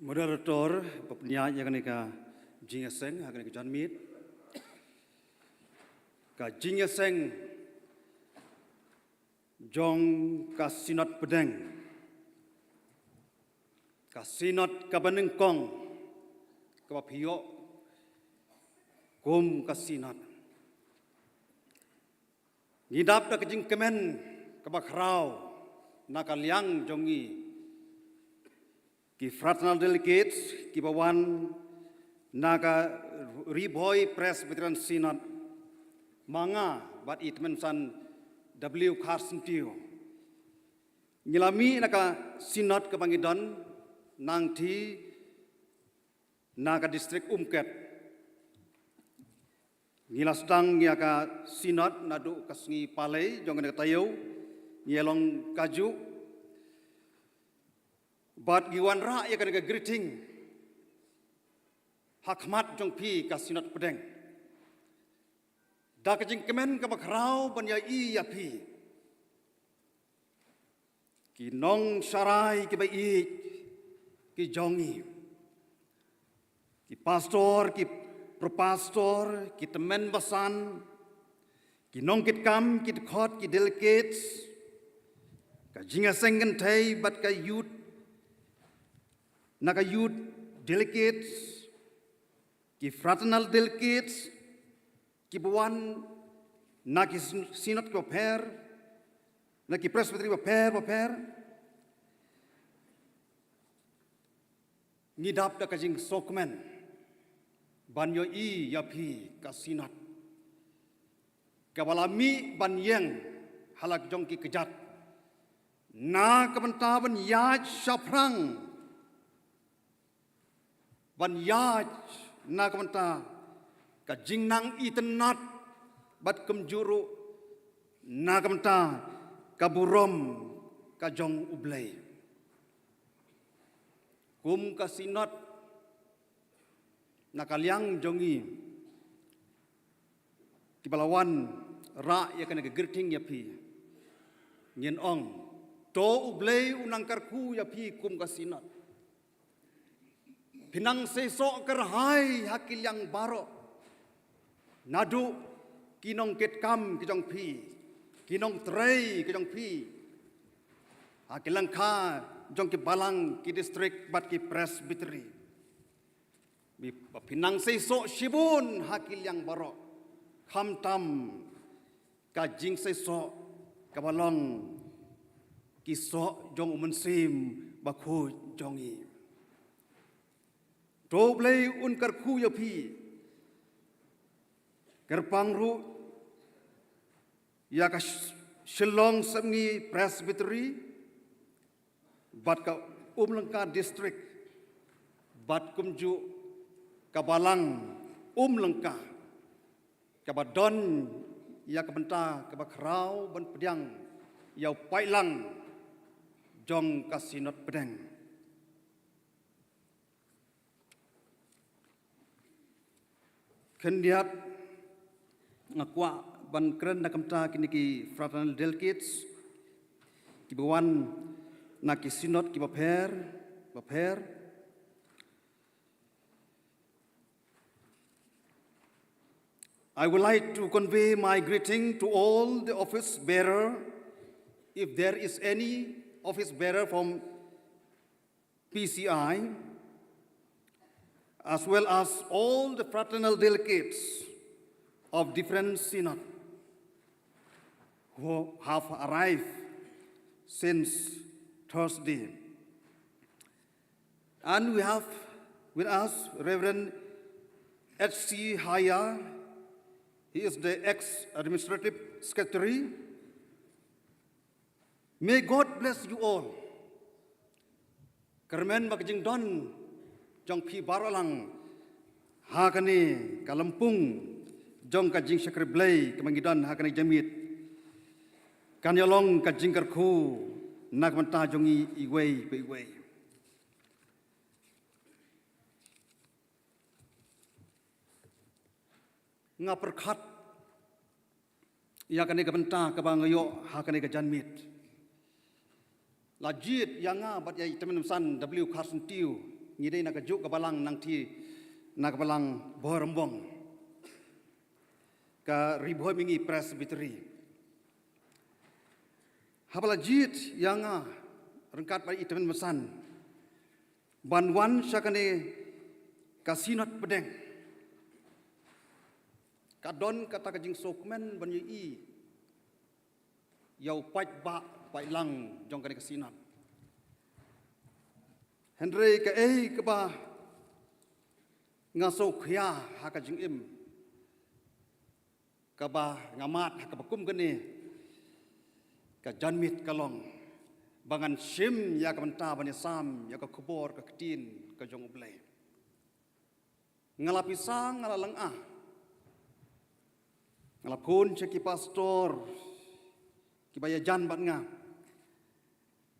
Moderator, ba pynïaid ïa kane ka jingïaseng ha kane ka janmiet. Ka jingïaseng jong ka Synod Pdeng. Ka Synod kaba nyngkong kaba phi ïoh kum ka Synod. Ngi dap da ka jingkmen kaba khraw na ka liang jong ngi, ki fraternal delegates kiba wan na ka Ri Bhoi Presbyterian Synod, ma nga bad i Tymmen Basan W. Kharsyntiew. Ngi la mih na ka Synod kaba ngi don nangta na ka district Umket. Ngi la sdang ïa ka Synod naduh ka sngi Palei jong kane ka taïew, ngi ïa long kajuh. Bad ngi wanrah ïa kane ka greeting ha khmat jong phi ka Synod Pdeng. Da ka jingkmen kaba khraw ban ïa i ïa phi, ki nongsharai kiba ïeit ki jong ngi, ki pastor, ki pro-pastor, ki tymmen basan, ki nongkitkam, ki dkhot, ki delegates, ka jingïaseng kynthei bad ka youth, na ka youth delegates, ki fraternal delegates, kiba wan na ki syn-, synod kiba pher, na ki presbytery bapher bapher. Ngi dap da ka jingsngewkmen ban ïohi ïa phi ka Synod kaba la mih ban ïeng ha la jong ki kjat na ka bynta ban ïaid shaphrang, ban ïaid na ka bynta ka jingnang itynnad bad kumjuh ruh na ka bynta ka burom ka jong U Blei. Kum ka Synod, na ka liang jong ngi kiba la wan rah ïa kane ka greeting ïa phi, ngin ong, to U Blei u nang kyrkhu ïa phi kum ka Synod. Phin nang seisoh kyrhai ha ki liang baroh, naduh ki nongkitkam ki jong phi, ki nongtrei ki jong phi, ha ki lyngkha jong ki balang, ki district bad ki presbytery. Ba phin nang seisoh shibun ha ki liang baroh, khamtam ka jingseisoh kaba long ki soh jong U Mynsiem Bakhuid jong ngi. To U Blei un kyrkhu ïa phi. Kyrpang ruh ïa ka Sh-, Shillong Sepngi Presbytery bad ka Umlyngka District, bad kumjuh ka balang Umlyngka, kaba don ïa ka bynta kaba khraw ban pdiang ïa u paidlang jong ka Synod Pdeng. Khyndiat nga kwah ban kren na ka bynta kine ki fraternal delegates kiba wan na ki Synod kiba pher bapher. I would like to convey my greeting to all the office bearer, if there is any office bearer from P C I, as well as all the fraternal delegates of different synod who have arrived since Thursday. And we have with us Reverend H C Haya. He is the ex-administrative secretary. May God bless you all. Kyrmen ba ka jingdon jong phi baroh lang ha kane ka lympung jong ka jingshakri Blei kaba ngi don ha kane ka janmiet kan ïa long ka jingkyrkhu na ka bynta jong ngi iwei pa iwei. Nga pyrkhat ïa kane ka bynta kaba nga ïoh ha kane ka janmiet. La jied ïa nga bad ïa i Tymmen Basan W Kharsyntiu, ngi dei na kajuh ka balang nangta, na ka balang Bhoirymbong, ka Ri Bhoi Mihngi Presbytery. Haba la jied ïa nga ryngkat bad i Tymmen Basan ban wan sha kane ka Synod Pdeng, ka don kata ka jingsngewkmen ban ïohi ïa u paidbah paidlang jong kane ka Synod. Hynrei kaei kaba nga sngewkhia ha ka jingim kaba nga mad ha kaba kum kane ka janmiet ka long ba ngan shim ïa ka bynta ban ïasam ïa ka khubor ka ktien ka jong U Blei. Nga la pisa, nga la lynga, nga la phone sha ki pastor kiba ïajan bad nga.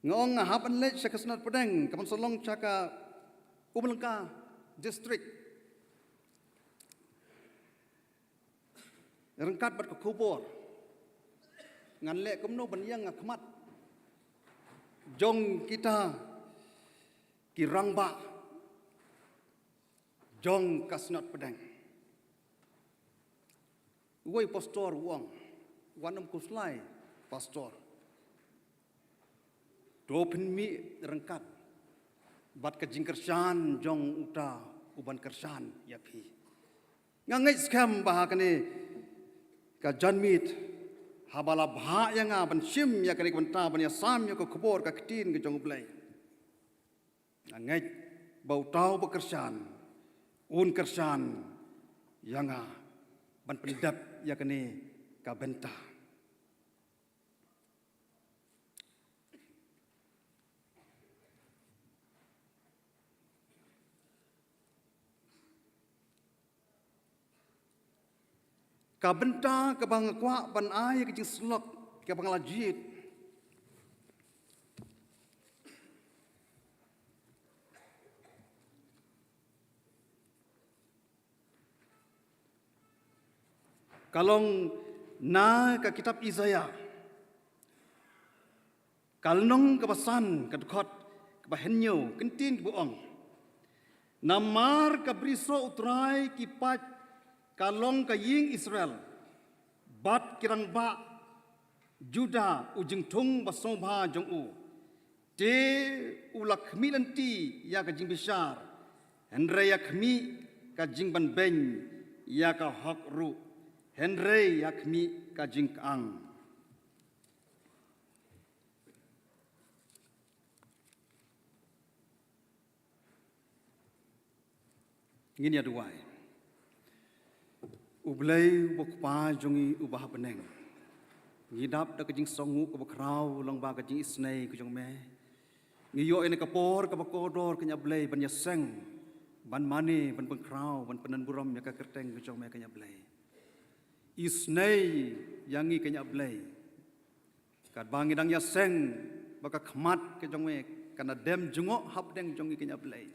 Nga ong nga hap ban leit sha ka Synod Pdeng kaban sa long sha ka Umlangka District. Ryngkat bad ka khubor, ngan leh kumno ban ïeng ha khmat jong kita ki rangbah jong ka Synod Pdeng. Uwei u pastor u ong, wat nym khuslai pastor. To pynmih ryngkat bad ka jingkyrshan jong uta uban kyrshan ïa phi. Nga ngeit skhem ba ha kane ka janmiet, haba la bhah ïa nga ban shim ïa kane ka bynta ban ïasam ïa ka khubor ka ktien ka jong U Blei, nga ngeit ba uta uba kyrshan un kyrshan ïa nga ban pyndep ïa kane ka bynta. Ka bynta kaba nga kwah ban ai ka jingsyllok kaba nga la jied Ka long na ka kitab Isaiah, ka lynnong kaba san, ka dkhot kaba hynñiew, ka ktien kaba ong: Namar ka brisoh U Trai ki paid ka long ka ïing Israel, bad ki rangbah Judah u jingthung ba sngewbha jong u. Te u la khmih lynti ïa ka jingbishar, hynrei ïa khmih ka jingbanbeiñ; ïa ka hok ruh, hynrei ïa khmih ka jingkyang. Ngin ïa duwai. U Blei uba U Kpa jong ngi uba ha bneng, ngi dap da ka jingsngewnguh kaba khraw lyngba ka jingisynei ka jong me. Ngi ïoh ïa kane ka por kaba kordor, kynja Blei, ban ïaseng, ban mane, ban pynkhraw, ban pyndonburom ïa ka kyrteng ka jong me, kynja Blei. Isynei ïa ngi, kynja Blei, katba ngi dang ïaseng ba ka khmat ka jong me kan da dem jngoh hapdeng jong ngi, kynja Blei.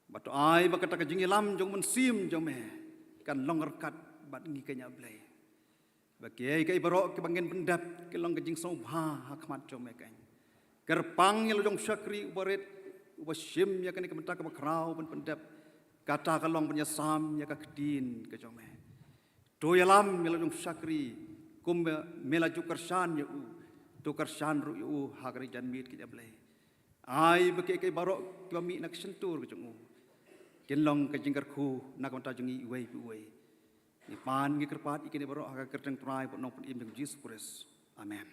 Bad to ai ba kata ka jingïalam jong U Mynsiem jong me kan long ryngkat bad ngi, kynja Blei, ba kiei kiei baroh kiba ngin pyndep kin long ka jingsngewbha ha khmat jong me, kynja. Kyrpang ïa la u jong u shakri uba rit, uba shim ïa kane ka bynta kaba khraw ban pyndep, kata ka long ban ïasam ïa ka ktien ka jong me. To ïalam ïa la u jong u shakri, kumba me la ju kyrshan ïa u, to kyrshan ruh ïa u ha kane ka janmiet, kynja Blei. Ai ba kiei kiei baroh kiba mih na ka shyntur ka jong u kin long ka jingkyrkhu na ka bynta jong ngi iwei pa iwei. Ngi pan ngi kyrpad ïa kine baroh ha ka kyrteng U Trai bad U Nongpynim jong ngi U Jisu Khrist. Amen.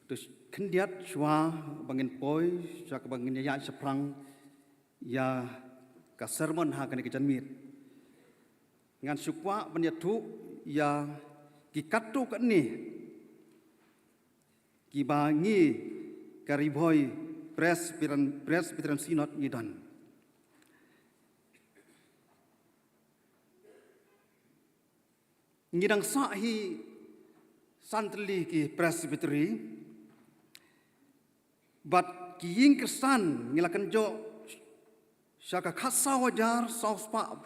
To khyndiat shuwa ba ngin poi sha kaba ngin ïaid shaphrang ïa ka sermon ha kane ka janmiet, ngan shu kwah ban ïathuh ïa ki katto katne kiba ngi ka Ri Bhoi Presbyterian, Presbyterian Synod ngi don. Ngi dang sah hi san tylli ki Presbytery, bad ki ïing Khristan ngi la kynjoh sha ka khatsaw hajar saw spah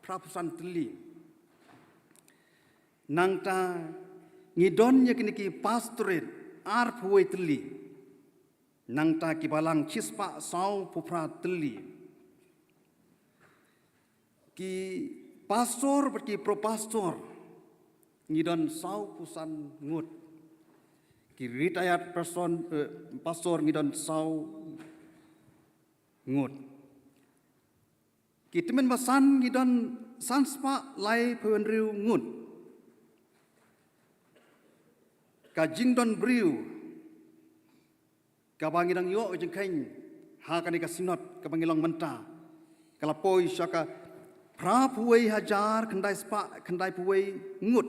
phraphew san tylli. Nangta ngi don ïa kine ki pastorate arphew wei tylli. Nangta ki balang shispah sawphew phra tylli. Ki pastor bad ki pro pastor ngi don sawphew san ngut. Ki retired person, eh, pastor ngi don saw ngut. Ki tymmen basan ngi don san spah laiphew hynriew ngut. Ka jingdon briew kaba ngi dang ïoh ka jingkheiñ ha kane ka synod kaba ngi long mynta, ka la poi sha ka phraphew wei hajar khyndai spah khyndaiphew wei ngut.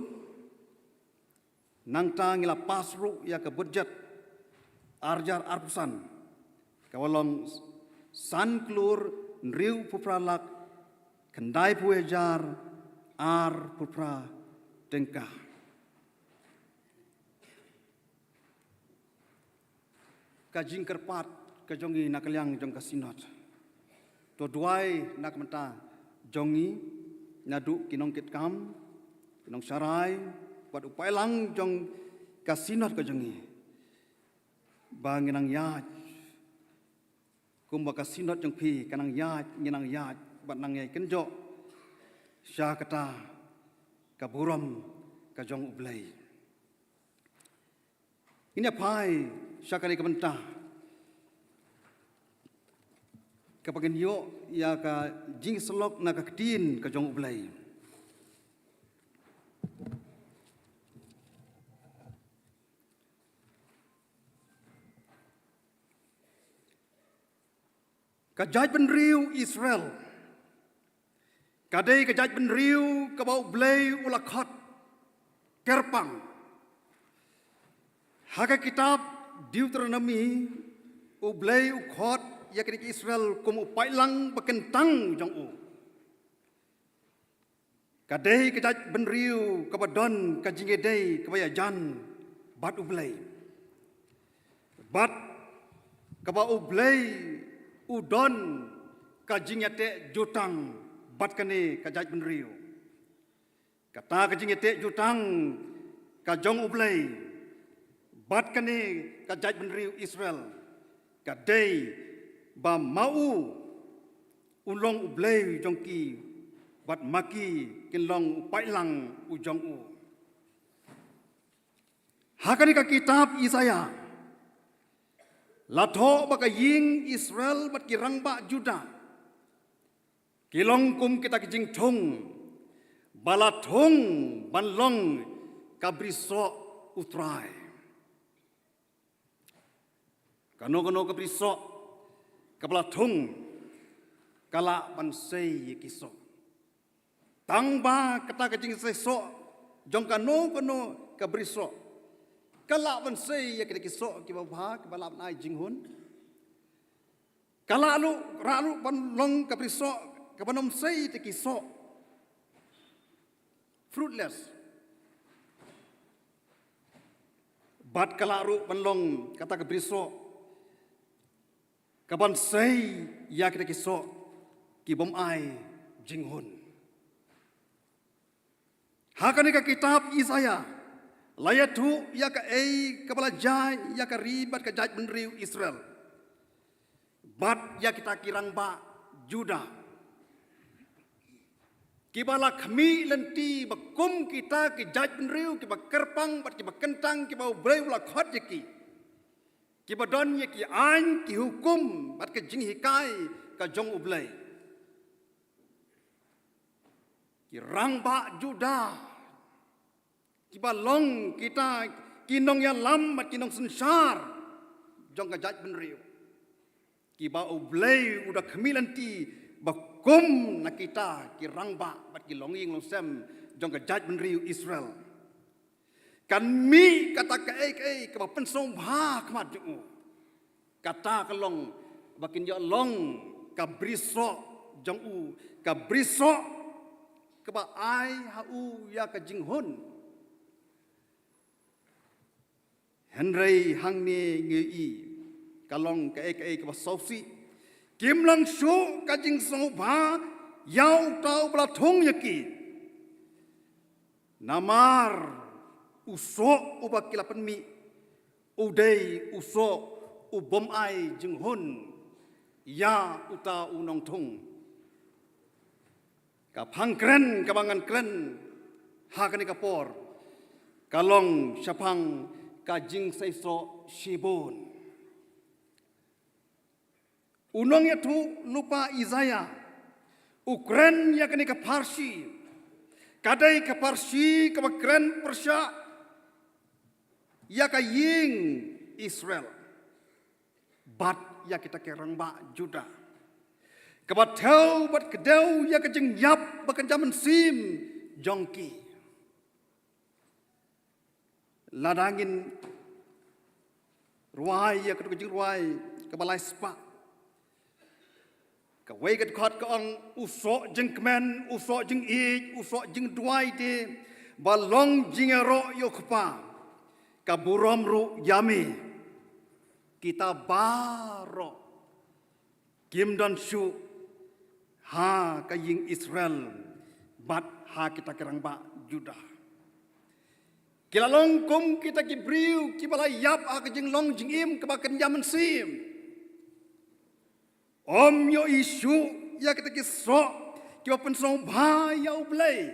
Nangta ngi la pass ruh ïa ka budget ar hajar arphew san, kaba long san klur hynriewphew phra lak khyndaiphew wei hajar arphew phra tyngka. Ka jingkyrpad ka jong ngi na ka liang jong ka synod, to duwai na ka bynta jong ngi, naduh ki nongkitkam, ki nongsharai, bad u paidlang jong ka synod ka jong ngi, ba ngin nang ïaid kumba ka synod jong phi ka nang ïaid, ngin nang ïaid bad nang ïai kynjoh sha kata ka burom ka jong U Blei. Ngin ïa phai sha kane ka bynta kaba ngin ïoh ïa ka jingsyllok na ka ktien ka jong U Blei. Ka jaitbynriew Israel ka dei ka jaitbynriew kaba U Blei u la khot kyrpang. Ha ka kitab Deuteronomy, U Blei u khot ïa kine ki Israel kum u paidlang ba kyntang jong u. Ka dei ka jaitbynriew kaba don ka jingïadei kaba ïajan bad U Blei, bad kaba U Blei u don ka jingïateh jutang bad kane ka jaitbynriew. Kata ka jingïateh jutang ka jong U Blei bad kane ka jaitbynriew Israel ka dei ba ma u u long U Blei jong ki bad ma ki kin long u paidlang u jong u. Ha kane ka kitab Isaiah la thoh ba ka ïing Israel bad ki rangbah Judah ki long kum kita ki jingthung ba la thung ban long ka brisoh U Trai. Kano kano ka brisoh kaba la thung ka lah ban sei ïa ki soh. Tang ba kata ka jingsei soh jong kano kano ka brisoh ka lah ban sei ïa kita ki soh kiba bha kiba lah ban ai jinghun. Ka lah ruh, lah ruh ban long ka brisoh kaban ym sei ïa kita ki soh, fruitless. Bad ka lah ruh ban long kata ka brisoh kaban sei ïa kita ki soh ki bym ai jinghun. Ha kane ka kitab Isaiah la ïathuh ïa kaei kaba la jia ïa ka ri bad ka jaitbynriew Israel bad ïa kita ki rangbah Judah kiba la khmih lynti ba kum kita ki jaitbynriew kiba kyrpang bad kiba kyntang kiba U Blei u la khot ïa ki, kiba don ïa ki aiñ ki hukum bad ka jinghikai ka jong U Blei. Ki rangbah Judah kiba long kita ki nongïalam bad ki nongsynshar jong ka jaitbynriew kiba U Blei u da khmih lynti ba kum na kita ki rangbah bad ki longïing longsem jong ka jaitbynriew Israel. Kan mih kata kaei kaei kaba pynsngewbha ha khmat jong u. Kata ka long ba kin ïoh long ka brisoh jong u, ka brisoh kaba ai ha u ïa ka jinghun. Hynrei hangne ngi ïohi ka long kaei kaei kaba sngewsih. Kim long shuh ka jingsngewbha ïa uta uba la thung ïa ki. Namar u soh uba ki la pynmih u dei u soh u bym ai jinghun ïa uta u nongthung. Ka phang kren kaba ngan kren ha kane ka por ka long shaphang ka jingseisoh shibun. U nongïathuhlypa Isaiah u kren ïa kane ka pharshi. Ka dei ka pharshi kaba kren pyrshah ïa ka ïing Israel bad ïa kita ki rangbah Judah, kaba thew bad kdew ïa ka jingïap ba kynja mynsiem jong ki. Lada ngin rwai ïa katu ka jingrwai kaba lai spah, kawei ka dkhot ka ong, u soh jingkmen, u soh jingïeit, u soh jingduwai te ba long jingïaroh ïa u Kpa, ka burom ruh ïa me. Kita baroh kim don shuh ha ka ïing Israel bad ha kita ki rangbah Judah. Ki la long kum kita ki briew kiba la ïap ha ka jinglong jingim kaba kynja mynsiem. Ym ïohi shuh ïa kita ki soh kiba pynsngewbha ïa U Blei.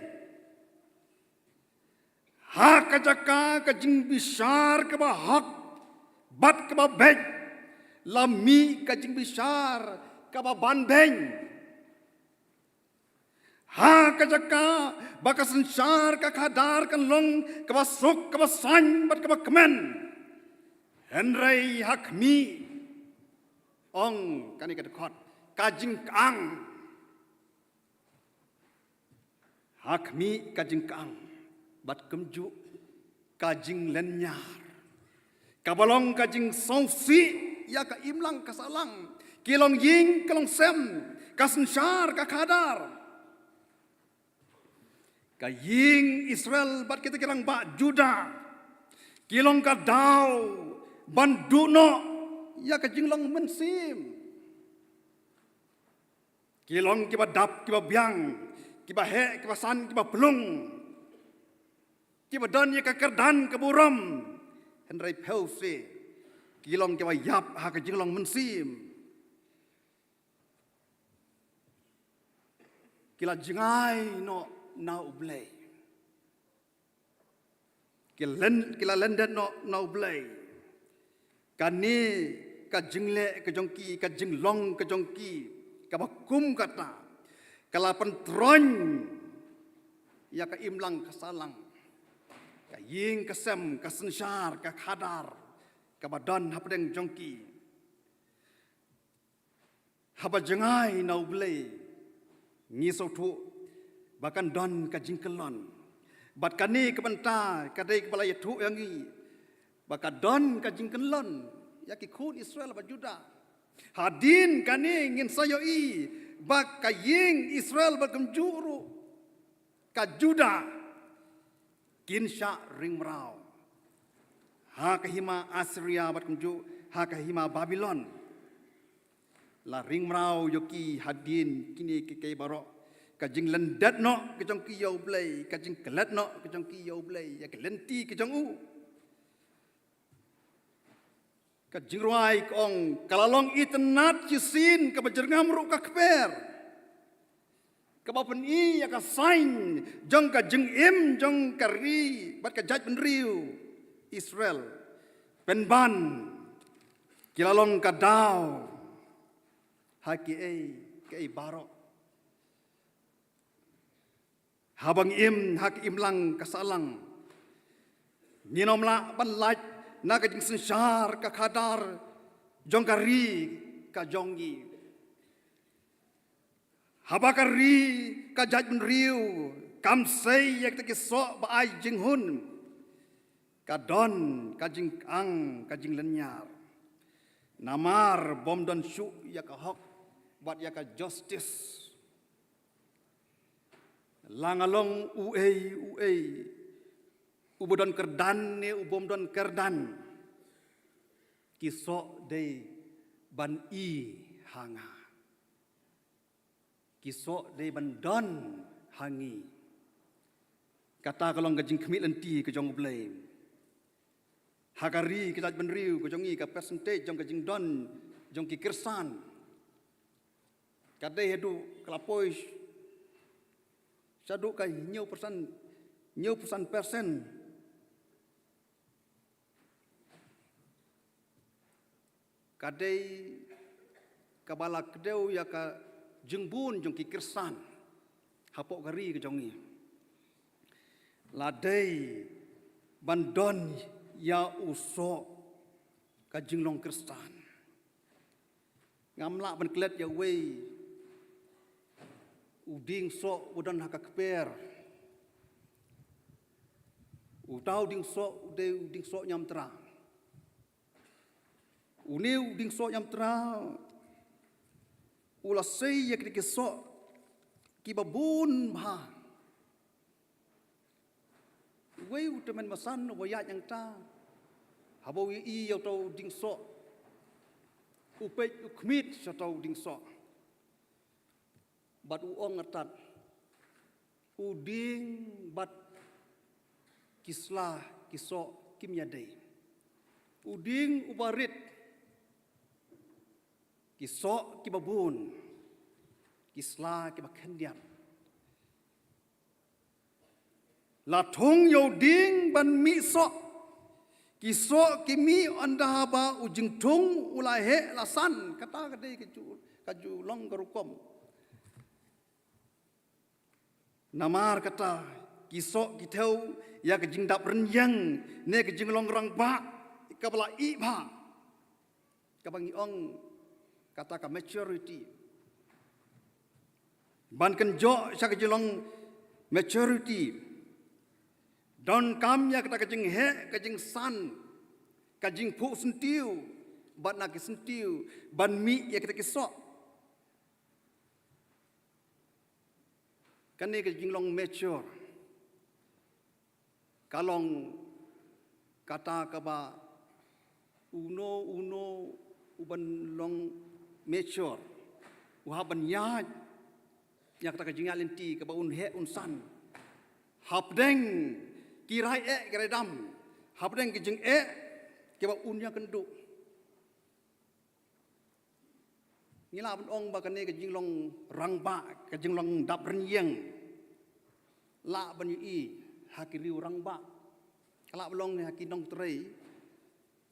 Ha ka jaka ka jingbishar kaba hok bad kaba beit, la mih ka jingbishar kaba banbeiñ. Ha ka jaka ba ka synshar ka khadar kan long kaba suk, kaba saiñ bad kaba kmen, hynrei ha khmih, ong kane ka dkhot, ka jingkang. Ha khmih ka jingkang bad kumjuh ka jinglynñiar, kaba long ka jingsngewsih ïa ka imlang ka sahlang, ki longïing ka longsem, ka synshar ka khadar. Ka ïing Israel bad kita ki rangbah Judah ki long ka daw ban duh noh ïa ka jinglong mynsiem. Ki long kiba dap, kiba biang, kiba heh, kiba san, kiba pynlong, kiba don ïa ka kyrdan ka burom. Hynrei phew se ki long kiba ïap ha ka jinglong mynsiem. Ki la jngai noh na U Blei. Ki len, ki la lyndet noh na U Blei. Kane ka jingleh ka jong ki, ka jinglong ka jong ki, kaba kum kata, ka la pyntroiñ ïa ka imlang ka sahlang, ka ïing ka sem, ka synshar ka khadar kaba don hapdeng jong ki. Haba jngai na U Blei, ngi sngewthuh ba kan don ka jingkyllon. Bad kane ka bynta ka dei kaba la ïathuh ïa ngi ba ka don ka jingkyllon ïa ki khun Israel bad Judah. Hadien kane ngin sa ïohi ba ka ïing Israel bad kumjuh ruh ka Judah kin shah ring mraw ha ka hima Assyria bad kumjuh ha ka hima Babilon. La ring mraw ïa ki hadien kine kiei kiei baroh. Ka jinglyndet noh ka jong ki ïa U Blei, ka jingklet noh ka jong ki ïa U Blei, ïa ka lynti ka jong u. Ka jingrwai ka ong, ka la long itynnad shisien kaba jyrngam ruh ka kper. Kaba pyni ïa ka saiñ jong ka jingim jong ka ri bad ka jaitbynriew Israel. Pynban ki la long ka daw ha kiei kiei baroh. Haba ngi im ha ka imlang ka sahlang, ngin ym lah ban lait na ka jingsynshar ka khadar jong ka ri ka jong ngi. Haba ka ri ka jaitbynriew kam sei ïa kita ki soh ba ai jinghun, ka don ka jingkang ka jinglynñiar. Namar bym don shuh ïa ka hok bad ïa ka justice. La nga long uei uei, uba don kyrdan ne u bym don kyrdan, ki soh dei ban i ha nga. Ki soh dei ban don ha ngi. Kata ka long ka jingkhmih lynti ka jong U Blei. Ha ka ri ka jaitbynriew ka jong ngi, ka percentage jong ka jingdon jong ki Khristan ka dei haduh, ka la poi shaduh ka hynñiew percent, hynñiew percent, percent. Ka dei kaba la kdew ïa ka jingbun jong ki Khristan hapoh ka ri ka jong ngi. La dei ban don ïa u soh ka jinglong Khristan. Ngam lah ban klet ïa uwei u dieng soh u don ha ka kper. Uta u dieng soh u dei u dieng soh ñiamtra. Une u dieng soh ñiamtra u la sei ïa kita ki soh kiba bun bha. Uwei u tymmen basan uba ïaid hangta, haba u ïohi ïa uta u dieng soh, u peit u khmih sha uta u dieng soh. Bad u ong artat, u dieng bad ki sla ki soh kim ïadei. U dieng uba rit, ki soh kiba bun, ki sla kiba khyndiat. La thung ïa u dieng ban mih soh. Ki soh ki mih ynda ba u jingthung u la heh la san. Kata ka dei ka ju, ka ju long ka rukom. Namar kata ki soh ki thew ïa ka jingdap rynïeng ne ka jinglong rangbah kaba la ih bha. Kaba ngi ong kata ka maturity. Ban kynjoh sha ka jinglong maturity, donkam ïa kata ka jingheh, ka jingsan, ka jingphuh syntiew bad na ki syntiew ban mih ïa kita ki soh. Kane ka jinglong mature ka long kata kaba uno uno uban long mature u hap ban ïaid Ïa kata ka jingïaid lynti kaba un heh un san hapdeng ki rai eh ki rai dam, hapdeng ki jingeh kiba un ïakynduh. Ngi lah ban ong ba kane ka jinglong rangbah, ka jinglong dap rynïeng, lah ban ïohi ha ki riew rangbah. Ka lah ban long ha ki nongtrei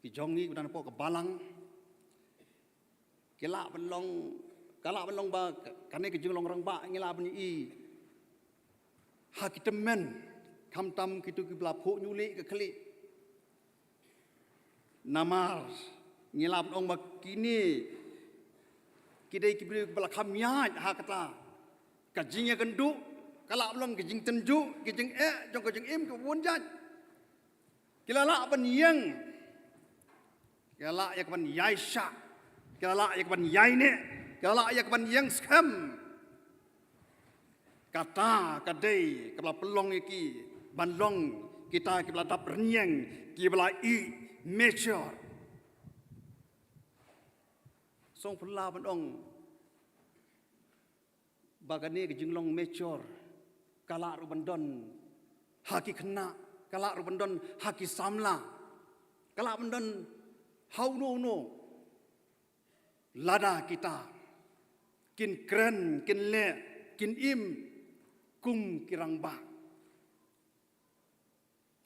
ki jong ngi kiba don hapoh ka balang. Ki lah ban long, ka lah ban long ba kane ka jinglong rangbah ngi lah ban ïohi ha ki tymmen, khamtam kito kiba la phuh ñiuh lieh ka khlieh. Namar ngi lah ban ong ba kine ki dei ki briew kiba la kham ïaid ha kata ka jingïakynduh, ka lah ban long ka jingtynjuh, ka jingeh jong ka jingim kaba bun jait. Ki la lah ban ïeng, ki la lah ïa ka ban ïaishah, ki la lah ïa ka ban ïaineh, ki la lah ïa ka ban ïeng skhem. Kata ka dei kaba la pynlong ïa ki ban long kita kiba la dap rynïeng, kiba la ih mature. Song pynlah ban ong ba kane ka jinglong mature ka lah ruh ban don ha ki khynnah, ka lah ruh ban don ha ki samla, ka lah ban don ha uno uno. Lada kita kin kren, kin leh, kin im kum ki rangbah,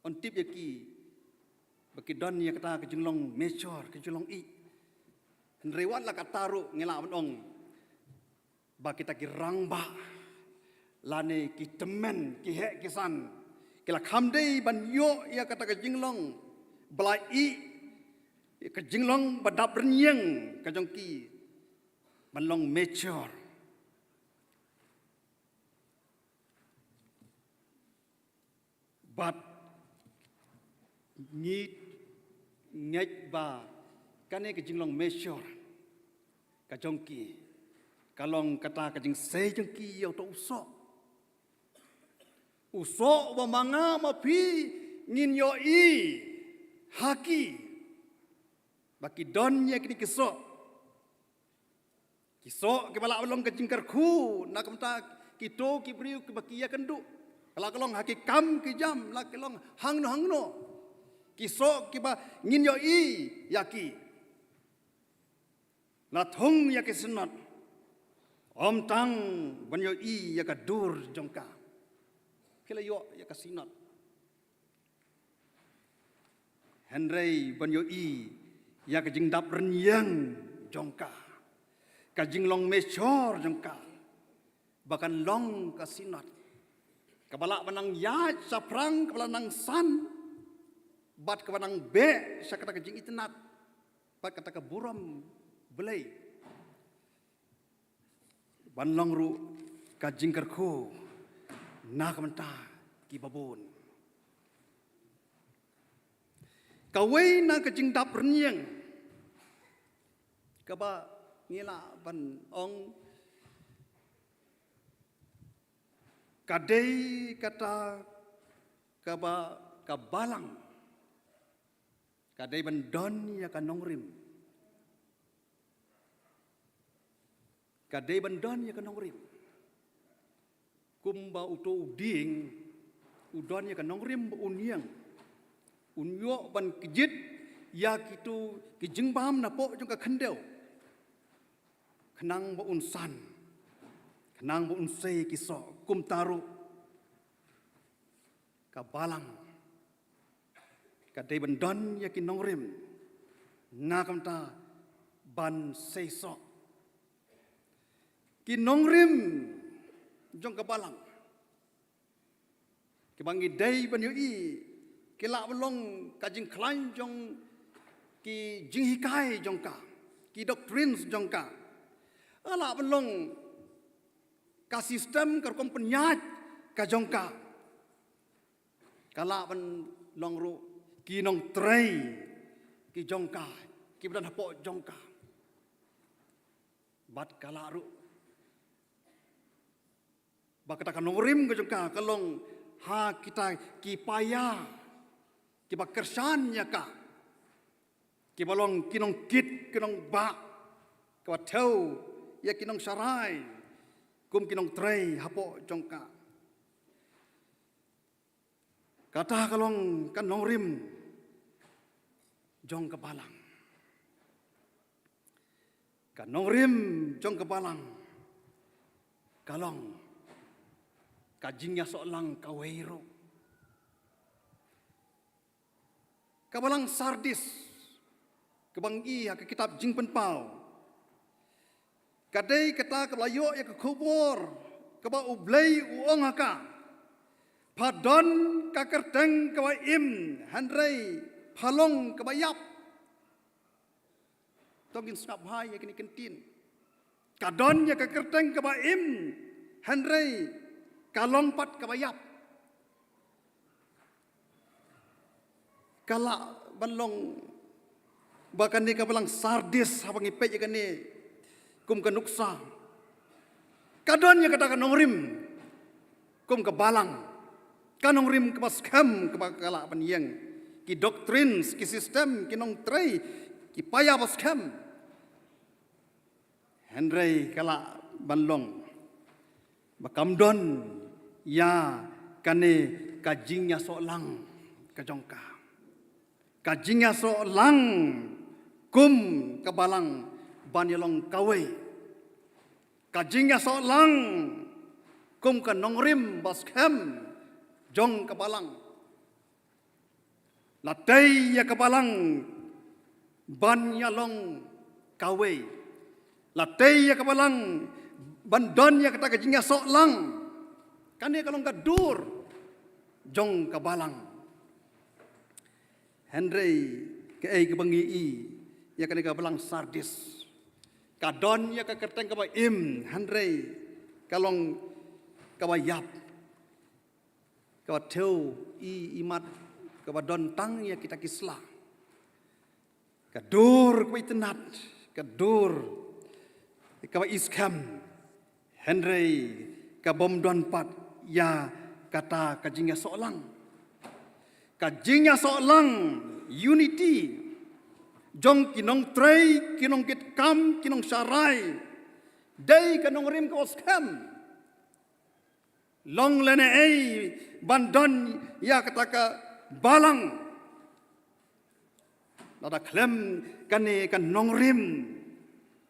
yn tip ïa ki ba ki don ïa kata ka jinglong mature, ka jinglong ih. Hynrei wat la kata ruh ngi lah ban ong ba kita ki rangbah lane ki tymmen, ki heh ki san, ki la kham dei ban ïoh ïa kata ka jinglong ba la ih, ka jinglong ba dap rynïeng ka jong ki ban long mature. Bad ngi ngeit ba kane ka jinglong mature ka jong ki ka long kata ka jingsei jong ki ïa uto u soh. U soh uba ma nga ma phi ngin ïohi ha ki ba ki don ïa kine ki soh. Ki soh kiba lah ban long ka jingkyrkhu na ka bynta kito ki briew kiba ki ïakynduh. Ka lah ka long ha ki kam ki jam, lah ka long hangno hangno. Ki soh kiba ngin ïohi ïa ki la thung ïa ki synod. Ym tang ban ïohi ïa ka dur jong ka. Ki la ïoh ïa ka synod. Hynrei ban ïohi ïa ka jingdap rynïeng jong ka, ka jinglong mature jong ka, ba kan long ka synod kaba lah ban nang ïaid shaphrang, kaba lah nang san bad kaba nang beh sha kata ka jingitynnad bad kata ka burom Blei. Ban long ruh ka jingkyrkhu na ka bynta kiba bun. Kawei na ka jingdap rynïeng kaba ngi lah ban ong ka dei kata kaba ka balang ka dei ban don ïa ka nongrim. Ka dei ban don ïa ka nongrim. Kumba uto u dieng u don ïa ka nongrim ba un ïeng, un ïoh ban kjit ïa kito ki jingbam napoh jong ka khyndew, khnang ba un san, khnang ba un sei ki soh. Kumta ruh ka balang ka dei ban don ïa ki nongrim na ka bynta ban sei soh. Ki nongrim jong ka balang kiba ngi dei ban ïohi ki lah ban long ka jingkhlaiñ jong ki jinghikai jong ka, ki doctrines jong ka. Ka lah ban long ka system, ka rukom pynïaid ka jong ka. Ka lah ban long ruh ki nongtrei ki jong ka, kiba don hapoh jong ka. Bad ka lah ruh ba kata ka nongrim ka jong ka ka long ha kita ki paia kiba kyrshan ïa ka, kiba long ki nongkit ki nongbah, kiba thew ïa ki nongsharai, Kum ki nongtrei hapoh jong ka. Kata ka long ka nongrim jong ka balang. Ka nongrim jong ka balang ka long ka jingïasohlang kawei ruh. Ka balang Sardis, kaba ngi ïohi ha ka kitab Jingpynpaw, ka dei kata kaba la ïoh ïa ka khubor kaba U Blei u ong ha ka, pha don ka kyrteng kaba im, hynrei pha long kaba ïap. To ngin sngap bha ïa kine ki ktien. Ka don ïa ka kyrteng kaba im, hynrei ka long pat kaba ïap. Ka lah ban long ba kane ka balang Sardis, haba ngi peit ïa kane kum ka nuksa, ka don ïa kata ka nongrim kum ka balang, ka nongrim kaba skhem kaba ka lah ban ïeng. Ki doctrines, ki system, ki nongtrei, ki paia ba skhem. Hynrei ka lah ban long ba kam don ïa kane ka jingïasohlang ka jong ka. Ka jingïasohlang kum ka balang ban ïalong kawei. Ka jingïasohlang kum ka nongrim ba skhem jong ka balang. La tei ïa ka balang ban ïalong kawei. La tei ïa ka balang ban don ïa kata ka jingïasohlang. Kane ka long ka dur jong ka balang. Hynrei kaei kaba ngi ïohi ïa kane ka balang Sardis? Ka don ïa ka kyrteng kaba im, hynrei ka long kaba ïap. Kaba thew i imat, kaba don tang ïa kita ki sla. Ka dur kaba itynnad, ka dur kaba iskhem. Hynrei ka bym don pat ïa kata ka jingïasohlang. Ka jingïasohlang, unity, jong ki nongtrei, ki nongkitkam, ki nongsharai, dei ka nongrim kaba skhem. Long lane ei ban don ïa kata ka balang. Lada khlem kane ka nongrim,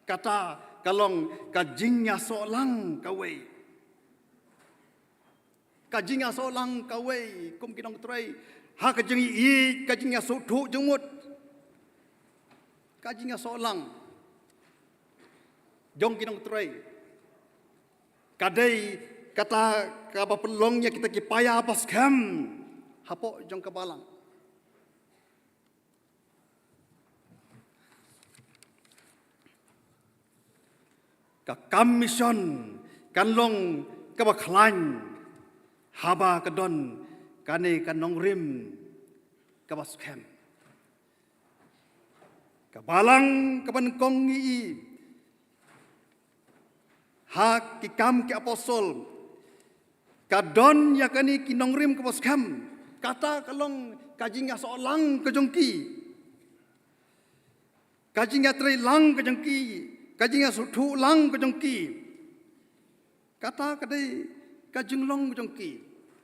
kata ka long ka jingïasohlang kawei. Ka jingïasohlang kawei kum ki nongtrei. Ha ka jingïeit, ka jingïasngewthuh jingmut. Ka jingïasohlang jong ki nongtrei ka dei kata kaba pynlong ïa kita ki paia ba skhem hapoh jong ka balang. Ka kam mission kan long kaba khlaiñ haba ka don kane ka nongrim kaba skhem. Ka balang kaba nyngkong ngi ïohi ha Ki Kam ki Apostol, ka don ïa kane ki nongrim kaba skhem. Kata ka long ka jingïasohlang ka jong ki, ka jingïatreilang ka jong ki, ka jingïasngewthuhlang ka jong ki. Kata ka dei ka jinglong jong ki.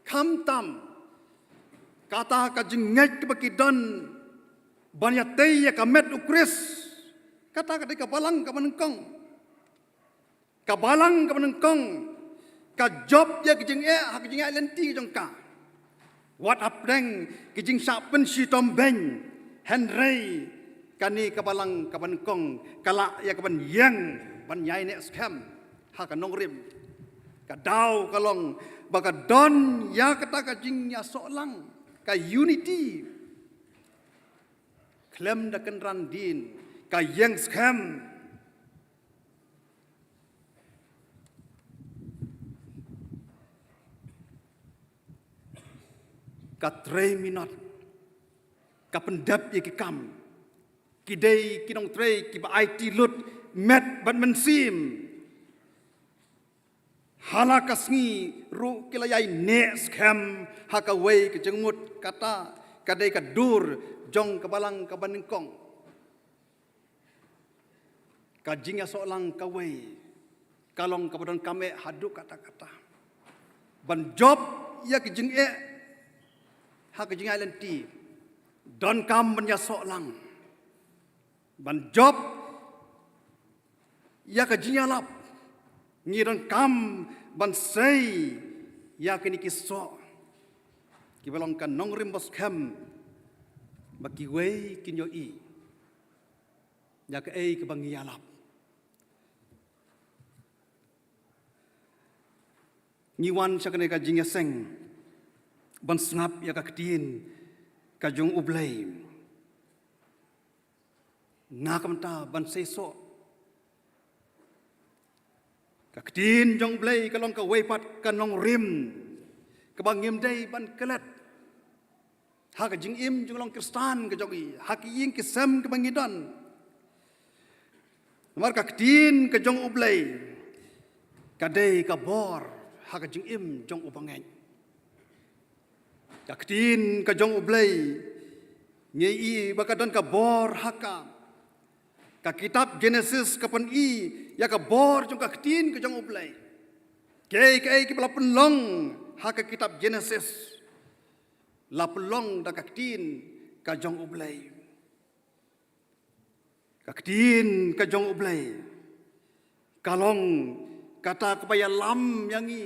Khamtam kata ka jingngeit kaba ki don ban ïatei ïa ka met U Khrist. Kata ka dei ka balang kaba nyngkong. Ka balang kaba nyngkong ka jop ïa ka jingeh ha ka jingïaid lynti jong ka. Wat hapdeng ka jingshah pynshitom beiñ, hynrei kane ka balang kaba nyngkong ka lah ïa kaban ïeng ban ïaineh skhem ha ka nongrim. Ka daw ka long ba ka don ïa kata ka jingïasohlang, ka unity. Khlem da kynran dien, ka ïeng skhem. Ka trei minot, ka pyndep ïa ki kam. Ki dei ki nongtrei kiba aiti lut met bad mynsiem. Ha la ka sngi ruh ki la ïaineh skhem ha kawei ka jingmut. Kata ka dei ka dur jong ka balang kaba nyngkong. Ka jingïasohlang kawei Ka long kaba donkam eh haduh katta katta. Ban jop ïa ka jingeh ha ka jingïaid lynti, donkam ban ïasoh lang. Ban jop ïa ka jingïalap, ngi donkam ban sei ïa kine ki soh kiba long ka nongrim ba skhem, ba kiwei kin ïohi ïa kaei kaba ngi ïalap. Ngi wan sha kane ka jingïaseng ban sngap ïa ka ktien ka jong U Blei. Nga kumta ban seisoh, ka ktien jong U Blei ka long kawei pat ka nongrim kaba ngim dei ban klet ha ka jingim jong long Khristan ka jong i, ha ki ïing ki sem kaba ngi don. Namar ka ktien ka jong U Blei ka dei ka bor ha ka jingim jong u bangeit. Ka ktien ka jong U Blei ngi i ba ka don ka bor ha ka. Ka kitab Genesis ka pyni ïa ka bor jong ka ktien ka jong U Blei. Kaei kaei kiba la pynlong ha ka kitab Genesis la pynlong da ka ktien ka jong U Blei. Ka ktien ka jong U Blei ka long kata kaba ïalam ïa ngi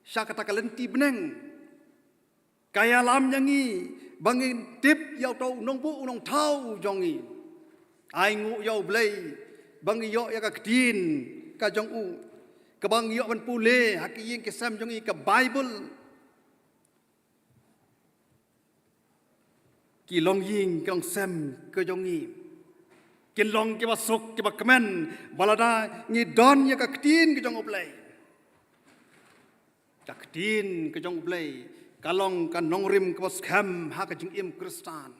sha kata ka lynti bneng. Ka ïalam ïa ngi ba ngin tip ïa uta u nongbuh u nongthaw jong ngi. Ai nguh ïa U Blei ba ngi ïoh ïa ka ktien ka jong u, kaba ngi ïoh ban pule ha ki ïing ki sem jong ngi, ka Baibl. Ki longïing ki longsem ka jong ngi kin long kiba suk kiba kmen ba lada ngi don ïa ka ktien ka jong U Blei. Ka ktien ka jong U Blei ka long ka nongrim kaba skhem ha ka jingim Khristan.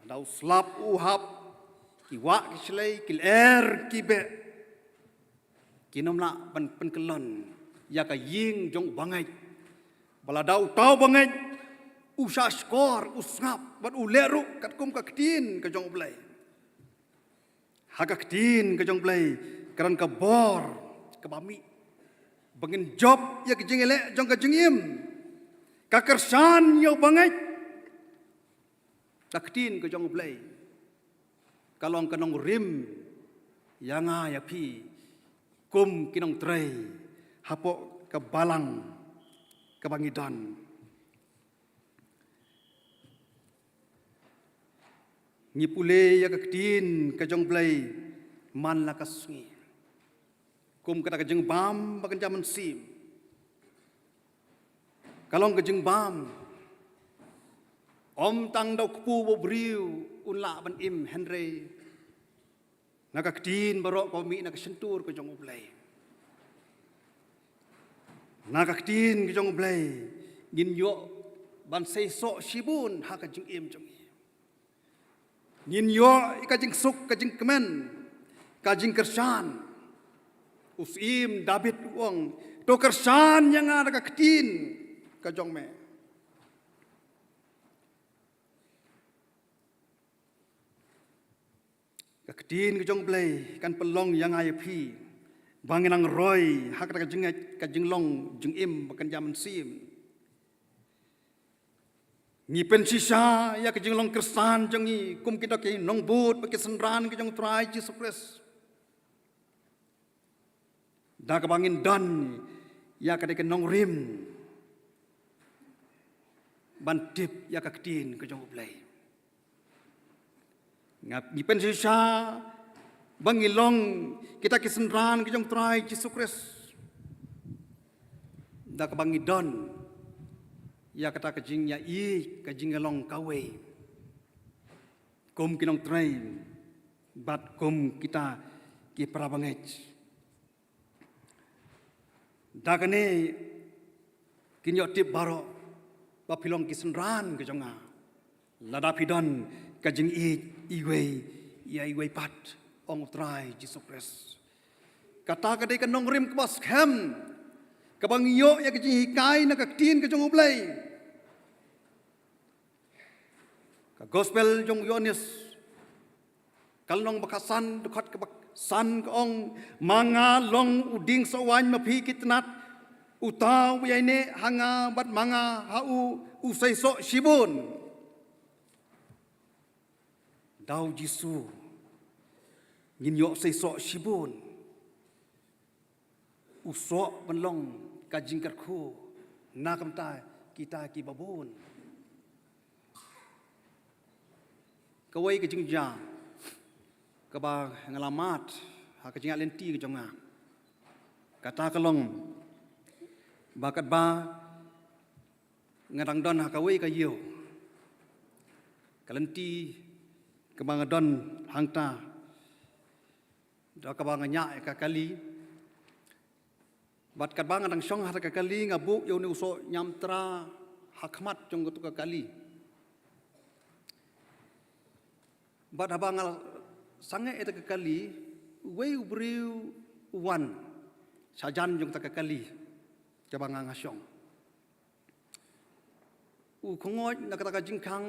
Lada u slap u hap, ki wah ki shlei, ki lyer ki beh, kin ym lah ban pynkyllon ïa ka ïing jong u bangeit. Ba lada uta u bangeit u shahshkor, u sngap bad u leh ruh katkum ka ktien ka jong U Blei. Ha ka ktien ka jong U Blei ka don ka bor kaba mih ba ngin jop ïa ka jingïaleh jong ka jingim, ka kyrshan ïa u bangeit. Ka ktien ka jong U Blei ka long ka nongrim ïa nga ïa phi kum ki nongtrei hapoh ka balang kaba ngi don. Ngi pule ïa ka ktien ka jong U Blei man la ka sngi. Kum kata ka jingbam ba kynja mynsiem. Ka long ka jingbam. Ym tang da u kpu ba u briew un lah ban im, hynrei na ka ktien baroh kaba mih na ka shyntur ka jong U Blei. Na ka ktien ka jong U Blei ngin ïoh ban seisoh shibun ha ka jingim jong ngi. Ngin ïoh ïa ka jingsuk, ka jingkmen, ka jingkyrshan. U Syiem David u ong, "To kyrshan ïa nga da ka ktien ka jong me." Ka ktien ka jong U Blei kan pynlong ïa nga ïa phi ba ngin nang roi ha kata ka jingngeit, ka jinglong jingim ba kynja mynsiem. Ngi pynshisha ïa ka jinglong Khristan jong ngi kum kita ki nongbud bad ki synran ki jong U Trai Jisu Khrist da kaba ngin don ïa ka dei ka nongrim ban tip ïa ka ktien ka jong U Blei. Ngi pynshisha ba ngi long kita ki synran ki jong U Trai Jisu Khrist da kaba ngi don ïa kata ka jingïaid, ka jinglong kawei kum ki nongtrei bad kum kita ki para bangeit. Da kane kin ïoh tip baroh ba phi long ki synran ka jong nga lada phi don ka jingïeit iwei ïa iwei pat, ong U Trai Jisu Khrist. Kata ka dei ka nongrim kaba skhem kaba ngi ïoh ïa ka jinghikai na ka ktien ka jong U Blei. Ka Gospel jong u Ïoannis, ka lynnong ba khatsan, dkhot kaba San ka ong, ma nga long u dieng soh waiñ ma phi ki tnat, uta u ïaineh ha nga bad ma nga ha u, u seisoh shibun. Da u Jisu ngin ïoh seisoh shibun. U soh ban long ka jingkyrkhu na ka bynta kita kiba bun. Kawei ka jingjia kaba nga la mad ha ka jingïaid lynti ka jong nga, kata ka long ba katba nga dang don ha kawei ka ïew, ka lynti kaba nga don hangta, da kaba nga ñiah ïa ka kali. Bad katba nga dang shong ha ka kali, nga buh ïa une u soh ñiamtra ha khmat jong katu ka kali. Bad haba nga sangeh ïa ka kali, uwei u briew u wan shajan jong ka kali kaba nga nga shong. U khongoj na kata ka jingkhang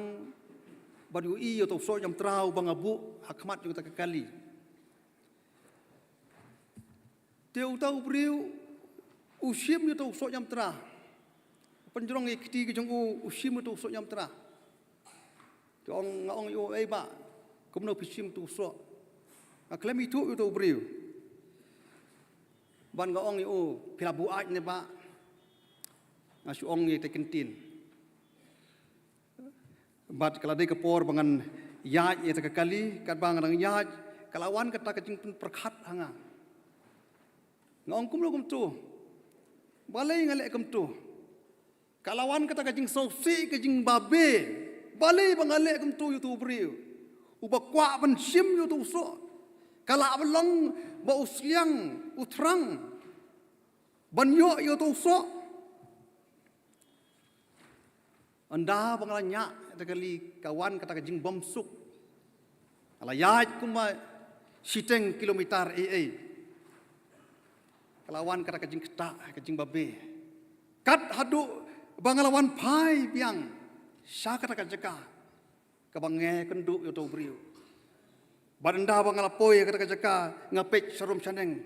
bad u i ïa uta u soh ñiamtra uba nga buh ha khmat jong kata ka kali. Te uta u briew u shim ïa uta u soh ñiamtra. Pynjrong ïa ki kti ki jong u, u shim ïa uta u soh ñiamtra. Te ong, nga ong ïa u, "Ei bah, kumno phi shim uta u soh?" Nga khlem ithuh ïa uta u briew. Bad nga ong ïa u, "Phi la buaid ne bah?" Nga shu ong ïa kata ka ktien. Bad ka la dei ka por ba ngan ïaid ïa kata ka kali, katba nga dang ïaid, ka la wan kata ka jingpynpyrkhat ha nga. Nga ong, "Kumno kumto? Balei nga leh kumto?" Ka la wan kata ka jingsngewsih, ka jingbabe. Balei ba nga leh kumto ïa uta u briew uba kwah ban shim ïa uta u soh? Ka lah ban long ba u sliang, u thrang ban ïoh ïa uta u soh. Ynda ba nga la ñiah ïa kata ka kali, ka wan kata ka jingbymsuk. Nga la ïaid kumba shiteng kilometer ei ei. Ka la wan kata ka jingktah, ka jingbabe. Kat haduh ba nga la wan phai biang sha kata ka jaka kaba nga ïakynduh ïa uta u briew. Bad ynda ba nga la poi ha kata ka jaka, nga peit sharum shaneng.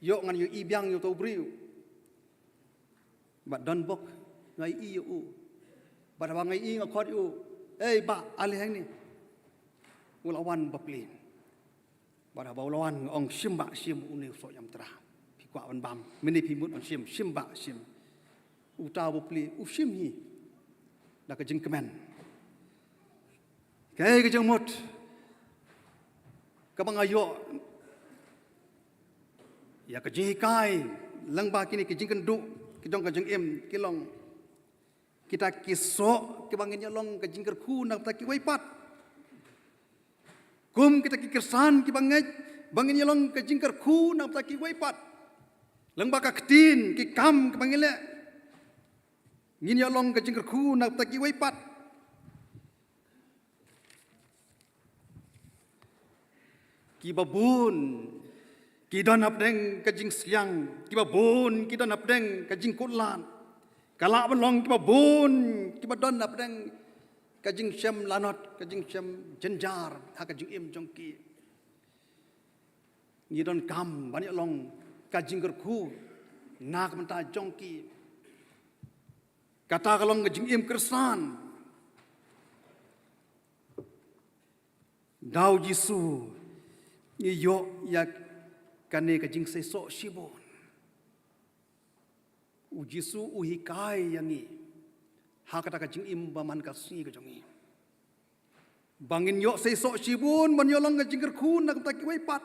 Ïoh ngan ïohi biang ïa uta u briew. Bad don bok nga ïohi ïa u. Bad haba nga ïohi nga khot ïa u, "Ei bah, ale hangne." U la wan bapli. Bad haba u la wan nga ong, "Shim bah, shim une u soh ñiamtra. Phi kwah ban bam? Mynne phi mut ban shim, shim bah, shim." Uta u bapli u shim hi da ka jingkmen. Kaei ka jingmut kaba nga ïoh ïa ka jinghikai lyngba kine ki jingkynduh ki jong ka jingim ki long kita ki soh kiba ngin ïa long ka jingkyrkhu na ka bynta kiwei pat. Kum kita ki khristan kiba ngeit ba ngin ïa long ka jingkyrkhu na ka bynta kiwei pat. Lyngba ka ktien, ki kam kiba ngi leh, ngin ïa long ka jingkyrkhu na ka bynta kiwei pat. Kiba bun ki don hapdeng ka jingsliang, kiba bun ki don hapdeng ka jingkutlad. Ka lah ban long kiba bun kiba don hapdeng ka jingshem lanot, ka jingshem jynjar ha ka jingim jong ki. Ngi donkam ban ïa long ka jingkyrkhu na ka bynta jong ki. Kata ka long ka jingim khristan. Da u Jisu ngi ïoh ïa kane ka jingseisoh shibun. U Jisu u hikai ïa ngi ha kata ka jingim ba man ka sngi ka jong ngi, ba ngin ïoh seisoh shibun ban ïa long ka jingkyrkhu na ka bynta kiwei pat.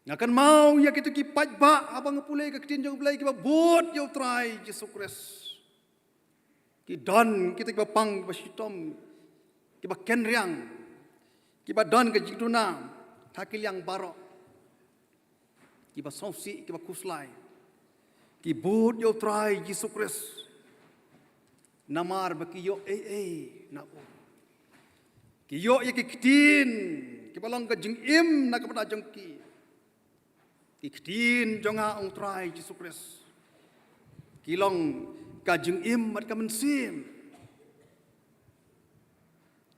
Nga kynmaw ïa kito ki paidbah haba nga pule ka ktien jong U Blei kiba bud ïa U Trai Jisu Khrist. Ki don kita kiba pang, kiba shitom, kiba kynriang, kiba don ka jingduna ha ki liang baroh, kiba sngewsih, kiba khuslai, ki bud ïa U Trai Jisu Khrist. Namar ba ki ïoh ei ei na u. Ki ïoh ïa ki ktien kiba long ka jingim na ka bynta jong ki. Ki ktien jong nga, ong U Trai Jisu Khrist, ki long ka jingim bad ka mynsiem.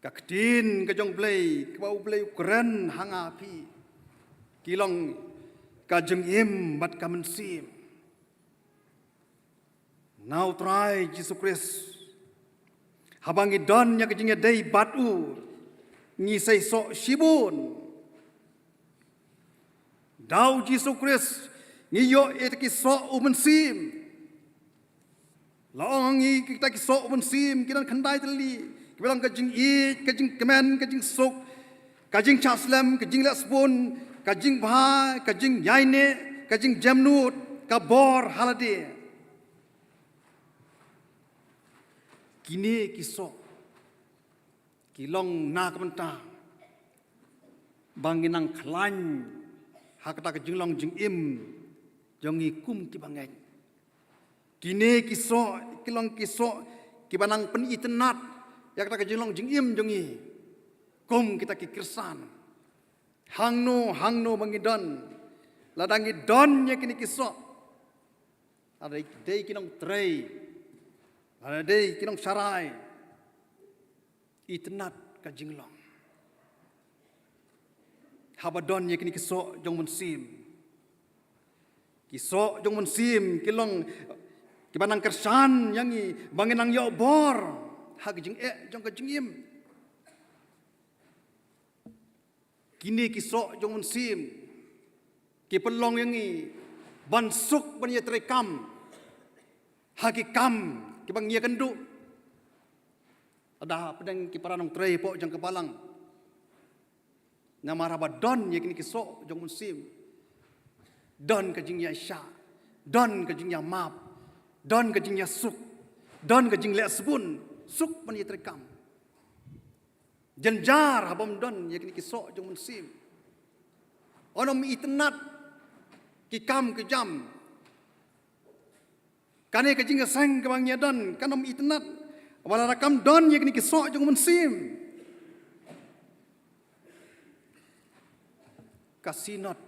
Ka ktien ka jong U Blei kaba U Blei u kren ha nga ha phi, ki long ka jingim bad ka mynsiem. Na U Trai Jisu Khrist, haba ngi don ïa ka jingïadei bad u, ngi sa ïasoh shibun. Da U Jisu Khrist ngi ïoh ïa kita ki soh u mynsiem. La ong ngi kita ki soh u mynsiem ki don khyndai tylli, kiba long ka jingïeit, ka jingkmen, ka jingsuk, ka jingshah slem, ka jingleh sbun, ka jingbha, ka jingïaineh, ka jingjemnud, ka bor ha lade. Kine ki soh ki long na ka bynta ba ngin nang khlaiñ ha kata ka jinglong jingim jong ngi kum kiba ngeit. Kine ki soh ki long ki soh kiba nang pynitynnad ïa kata ka jinglong jingim jong ngi kum kita ki Khristan. Hangno hangno ba ngi don, lada ngi don ïa kine ki soh, lada dei ki nongtrei, lada dei ki nongsharai, itynnad ka jinglong. Haba don ïa kine ki soh jong u mynsiem, ki soh jong u mynsiem ki long kiba nang kyrshan ïa ngi ba ngin nang ïoh bor ha ka jingeh jong ka jingim. Kine ki soh jong u mynsiem ki pynlong ïa ngi ban suk ban ïatreikam ha ki kam kiba ngi ïakynduh. Lada pdeng ki para nongtrei hapoh jong ka balang, namar haba don ïa kine ki soh jong u mynsiem, don ka jingïaishah, don ka jingïamap, don ka jingïasuk, don ka jingleh sbun, suk ban ïatreikam. Jynjar haba ym don ïa kine ki soh jong u mynsiem. Ym itynnad ki kam ki jam. Kane ka jingïaseng kaba ngi ïadon kan ym itynnad, wat la kam don ïa kine ki soh jong u mynsiem. Ka synod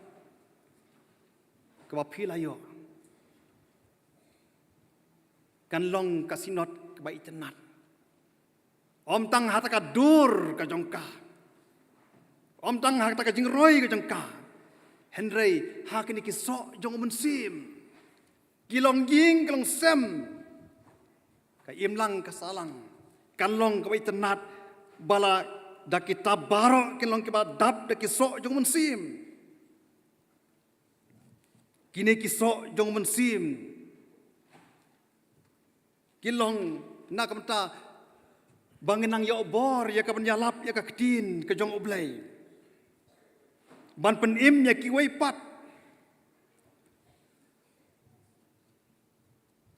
kaba phi la ïoh kan long ka synod kaba itynnad. Ym tang ha kata ka dur ka jong ka, ym tang ha kata ka jingroi ka jong ka, hynrei ha kine ki soh jong u mynsiem, ki long ïing ki long sem, ka imlang ka sahlang kan long kaba itynnad, ba la da kita baroh kin long kiba dap da ki soh jong u mynsiem. Kine ki soh jong u mynsiem ki long na ka bynta ba ngin nang ïoh bor ïa kaban ïalap ïa ka ktien ka jong U Blei, ban pynim ïa kiwei pat.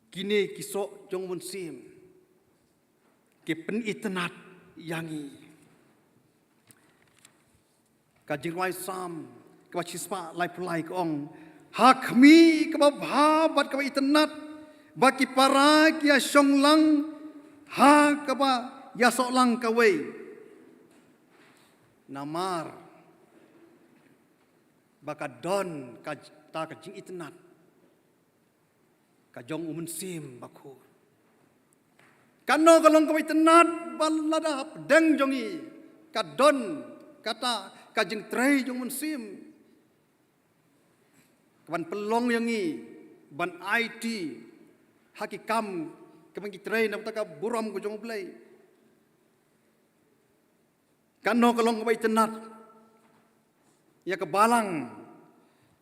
Kine ki soh jong u mynsiem ki pynitynnad ïa ngi. Ka jingrwai Salm kaba shispah laiphew lai ka ong, ha khmih kaba bha bad kaba itynnad ba ki para ki ïashong lang ha kaba ïasoh lang kawei. Namar ba ka don kata ka jingitynnad ka jong u mynsiem bakhuid. Kano ka long kaba itynnad ba lada hapdeng jong ngi ka don kata ka jingtrei jong u mynsiem, kaban pynlong ïa ngi ban aiti ha ki kam kiba ngi trei na ka bynta ka burom ka jong U Blei. Kano ka long kaba itynnad ïa ka balang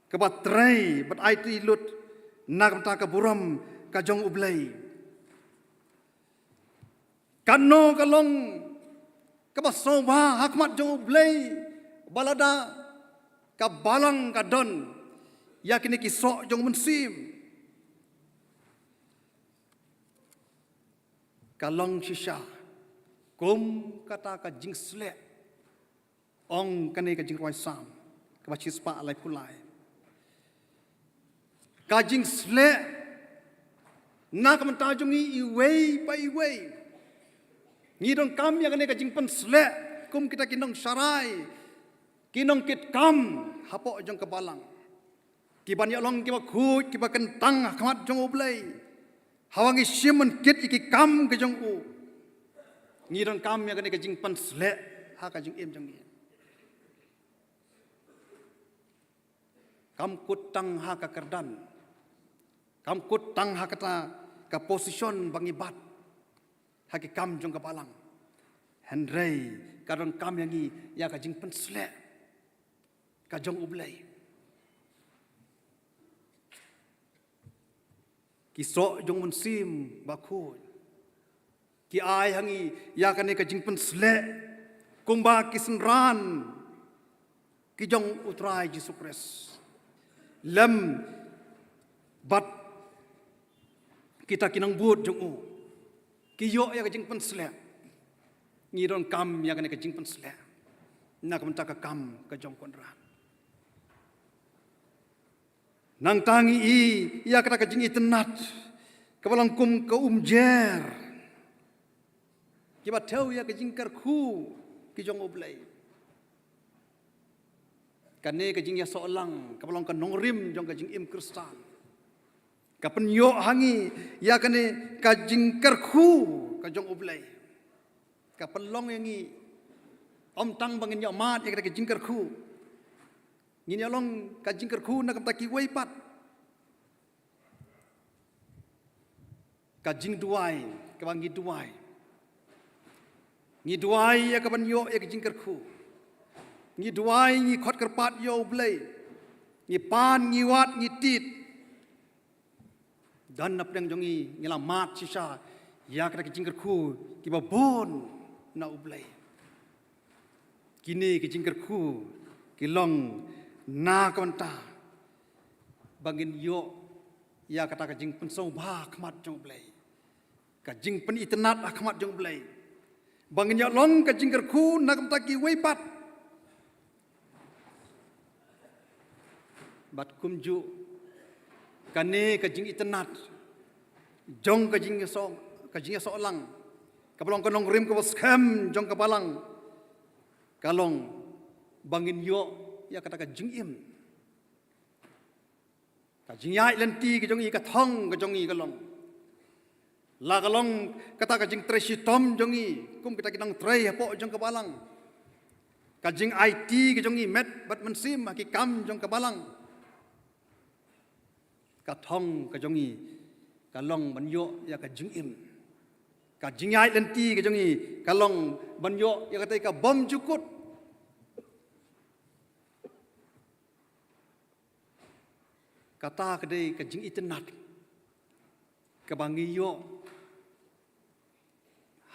kaba trei bad aiti lut na ka bynta ka burom ka jong U Blei. Kano ka long kaba sngewbha ha khmat jong U Blei ba lada ka balang ka don ïa kine ki soh jong u mynsiem. Ka long shisha kum kata ka jingsleh. Ong kane ka jingrwai Salm kaba shispah laiphew lai, ka jingsleh na ka bynta jong ngi iwei pa iwei. Ngi donkam ïa kane ka jingpynsleh kum kita ki nongsharai, ki nongkitkam hapoh jong ka balang, kiban ïa long kiba khuid kiba kyntang ha khmat jong U Blei, haba ngi shim ban kit ïa ki kam ka jong u. Ngi donkam ïa kane ka jingpynsleh ha ka jingim jong ngi. Kam kut tang ha ka kyrdan. Kam kut tang ha kata ka position ba ngi bat ha ki kam jong ka balang. Hynrei ka donkam ïa ngi ïa ka jingpynsleh ka jong U Blei. Ki soh jong U Mynsiem Bakhuid ki ai ha ngi ïa kane ka jingpynsleh kumba ki synran ki jong U Trai Jisu Khrist lem bad kita ki nongbud jong u ki ïoh ïa ka jingpynsleh. Ngi donkam ïa kane ka jingpynsleh na ka bynta ka kam ka jong U Kynrad. Nangta ngi i ïa kata ka jingitynnad kaba long kum ka umjer kiba thew ïa ka jingkyrkhu ki jong U Blei. Kane ka jingïasoh lang kaba long ka nongrim jong ka jingim Khristan ka pynïoh ha ngi ïa kane ka jingkyrkhu ka jong U Blei. Ka pynlong ïa ngi ym tang ba ngin ïoh mad ïa kata ka jingkyrkhu, ngin ïoh long ka jingkyrkhu na ka bynta kiwei pat. Ka jingduwai kaba ngi duwai, ngi duwai ïa ka ban ïoh ïa ka jingkyrkhu. Ngi duwai, ngi khot kyrpad ïa U Blei, ngi pan, ngi wad, ngi tied. Don na pdeng jong ngi, ngi la mad shisha ïa kata ka jingkyrkhu kiba bun na U Blei. Kine ki jingkyrkhu ki long na ka bynta ba ngin ïoh ïa kata ka jingpynsngewbha ha khmat jong U Blei, ka jingpynitynnad ha khmat jong U Blei, ba ngin ïoh long ka jingkyrkhu na ka bynta kiwei pat. Bad kumjuh kane ka jingitynnad jong ka jingïasoh, ka jingïasoh lang kaba long ka nongrim kaba skhem jong ka balang ka long ba ngin ïoh ïa kata ka jingim. Ka jingïaid lynti ka jong ngi, ka thong ka jong ngi ka long, la ka long kata ka jingtrei shitom jong ngi kum kita ki nongtrei hapoh jong ka balang, ka jingaiti ka jong ngi met bad mynsiem ha ki kam jong ka balang. Ka thong ka jong ngi ka long ban ïoh ïa ka jingim. Ka jingïaid lynti ka jong ngi ka long ban ïoh ïa kata ka bymjukut. Kata ka dei ka jingitynnad kaba ngi ïoh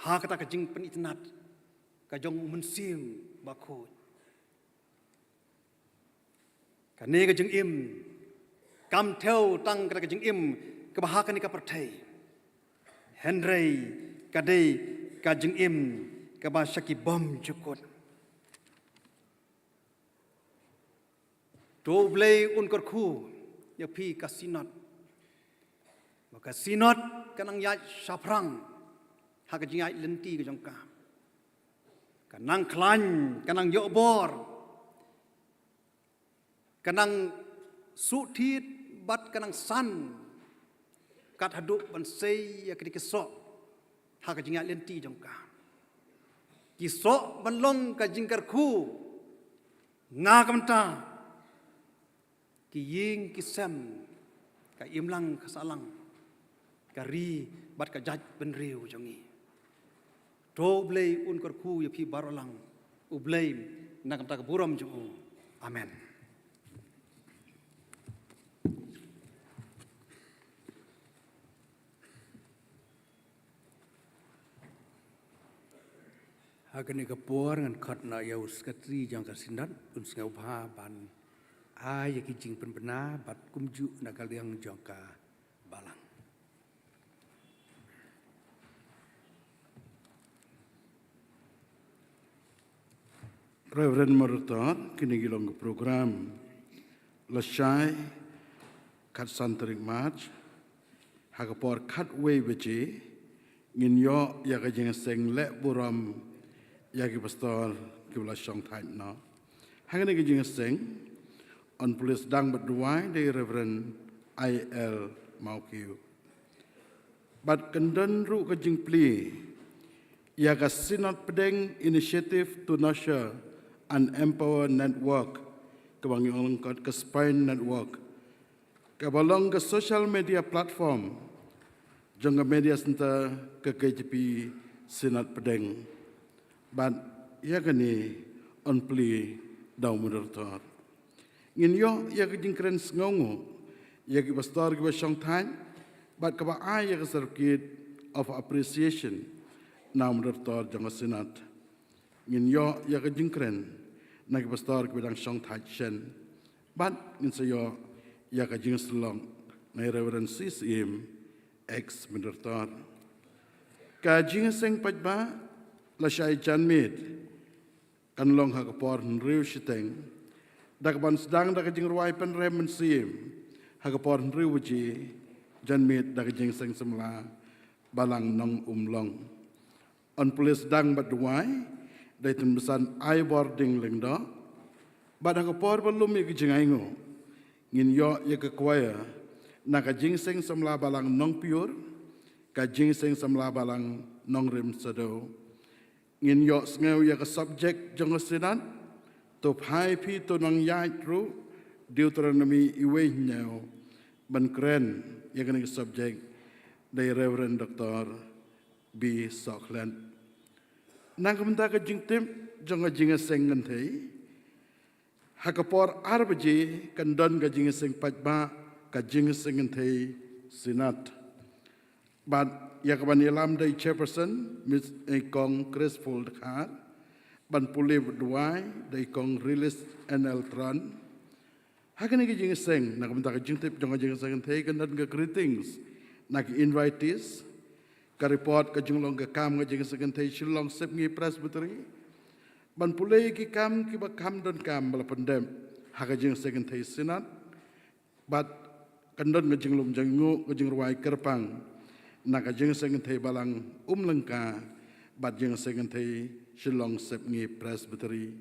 ha kata ka jingpynitynnad ka jong U Mynsiem Bakhuid. Kane ka jingim kam thew tang kata ka jingim kaba ha kane ka pyrthei, hynrei ka dei ka jingim kaba sha ki bymjukut. To U Blei un kyrkhu ïa phi ka Synod, ba ka Synod ka nang ïaid shaphrang ha ka jingïaid lynti ka jong ka. Ka nang khlaiñ, ka nang ïoh bor, ka nang suhthied bad ka nang san kat haduh ban sei ïa kine ki soh ha ka jingïaid lynti jong ka. Ki soh ban long ka jingkyrkhu na ka bynta ki ïing ki sem, ka imlang ka sahlang, ka ri bad ka jaitbynriew jong ngi. To U Blei un kyrkhu ïa phi baroh lang, U Blei na ka bynta ka burom jong u. Amen. Ha kane ka por ngan khot noh ïa u Secretary jong ka Synod un sngewbha ban ai ïa ki jingpynbna bad kumjuh na ka liang jong ka balang. Reverend Moderator, kine ki long ka program lashai khatsan tarik March, ha ka por khatwei baje ngin ïoh ïa ka jingïaseng leh burom ïa ki pastor kiba la shong thait noh. Ha kane ka jingïaseng yn pule sdang bad duwai da i Reverend I L Mawkiew. Bad kan don ruh ka jingplie ïa ka Synod Pdeng Initiative to Nurture and Empower Network, kaba ngi ong lyngkot ka SPINE Network, kaba long ka social media platform jong ka Media Centre ka K J P Synod Pdeng. Bad ïa kane yn plie da u Moderator. Ngin ïoh ïa ka jingkren sngewnguh ïa ki pastor kiba shongthait, bad kaba ai ïa ka Certificate of Appreciation na u Moderator jong ka Synod. Ngin ïoh ïa ka jingkren na ki pastor kiba dang shongthait shen, bad ngin sa ïoh ïa ka jingïasyllok na i Reverend C. Syiem, ex Moderator. Ka jingïaseng paidbah lashai janmiet kan long ha ka por hynriew shiteng, da kaban sdang da ka jingrwai pynrem mynsiem ha ka por hynriew baje janmiet da ka jingïaseng samla Balang Nongumlong. Yn pule sdang bad duwai da i Tynbasan Aibording Lyngdoh. Bad ha ka por ba lum ïa ka jingainguh, ngin ïoh ïa ka choir na ka jingïaseng samla Balang Nongpyiur, ka jingïaseng samla Balang Nongrim Sadew. Ngin ïohsngew ïa ka subject jong ka Synod, To phai phi to nongïaid ruh, Deuteronomy uwei hynñiew. Ban kren ïa kane ka subject da i Reverend Doctor B. Sohkhlet. Na ka bynta ka jingtip jong ka jingïaseng kynthei, ha ka por ar baje kan don ka jingïaseng paidbah, ka jingïaseng kynthei Synod. Bad ïa kaban ïalam da i Chairperson, Miss, eh, Kong Graceful Dkhar. Ban pule bad duwai da i Kong Rilis N L Tran. Ha kane ka jingïaseng, na ka bynta ka jingtip jong ka jingïaseng kynthei, kan don ka greetings na ki invitees, ka report ka jinglong ka kam ka jingïaseng kynthei Shillong Sepngi Presbytery. Ban pule ki kam kiba kham donkam ba la pyndep ha ka jingïaseng kynthei Synod. Bad kan don ka jinglum jingnguh, ka jingrwai kyrpang na ka jingïaseng kynthei Balang Umlyngka bad jingïaseng kynthei Shillong Sepngi Presbytery.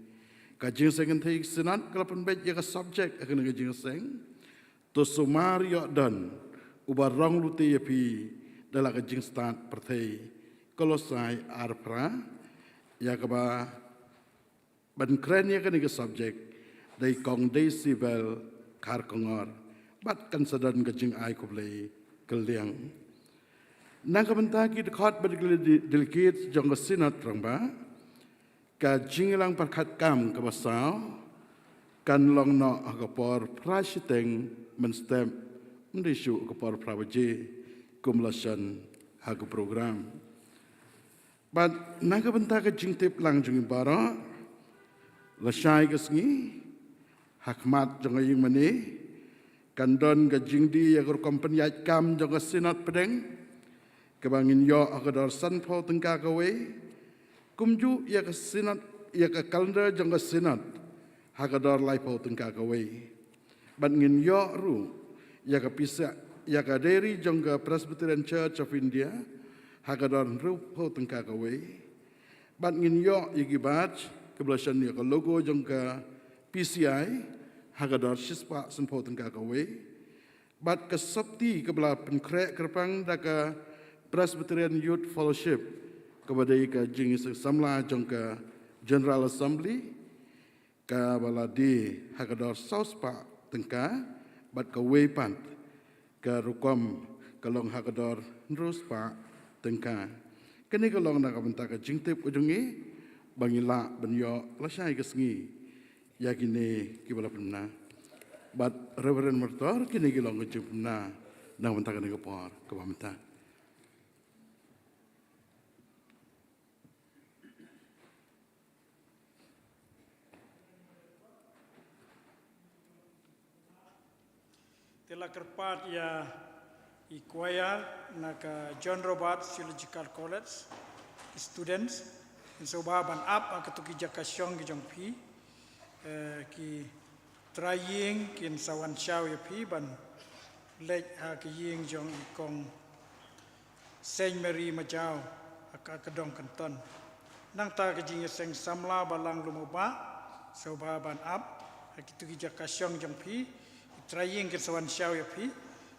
Ka jingïaseng kynthei Synod ka la pynbeit ïa ka subject ha kane ka jingïaseng, To sumar ïoh don uba rong lute ïa phi da la ka jingstad pyrthei. Kolosai ar phra. Ïa kaba ban kren ïa kane ka subject da i Kong Daisy Bell Kharkongor. Bad kan sa don ka jingai khublei kylliang. Na ka bynta ki dkhot bad ki delegates jong ka Synod rangbah, ka jingïalang pyrkhat kam kaba saw kan long noh ha ka por phra shiteng mynstep, ym dei shuh ha ka por phra baje kum la shon ha ka program. Bad na ka bynta ka jingtip lang jong ngi baroh, lashai ka sngi, ha khmat jong ka ïingmane, kan don ka jingdie ïa ka rukom pynïaid kam jong ka Synod Pdeng, kaba ngin ïoh ha ka dor sanphew tyngka kawei, kumjuh ïa ka Synod, ïa ka calendar jong ka Synod, ha ka dor laiphew tyngka kawei. Bad ngin ïoh ruh ïa ka pisa, ïa ka diary jong ka Presbyterian Church of India, ha ka dor hynriewphew tyngka kawei. Bad ngin ïoh ïa ki badge kiba la shon ïa ka logo jong ka P C I, ha ka dor shispah sanphew tyngka kawei. Bad ka sopti kaba la pynkhreh kyrpang da ka Presbyterian Youth Fellowship, kaba dei ka jingïaseng samla jong ka General Assembly, kaba la die ha ka dor saw spah tyngka, bad kawei pat ka rukom ka long ha ka dor hynriew spah tyngka. Kane ka long na ka bynta ka jingtip ka jong ngi, ba ngi lah ban ïoh lashai ka sngi ïa kine kiba la pynbna. Bad Reverend Martor, kine ki long ka jingpynbna na ka bynta kane ka por kaba mynta. Te la kyrpad ïa i choir na ka John Roberts Theological College, ki students, ngin sa wan ban ap ha kito ki jaka shong ki jong phi, eh, ki trai ïing kin sa wan shaw ïa phi ban leit ha ka ïing jong i Kong Saint Mary Majaw ha ka, ka Dong Kynton. Nangta ka jingïaseng samla Balang Lumba, sa wan ban ap ha kito ki jaka shong jong phi, ki trai ïing kin sa wan shaw ïa phi,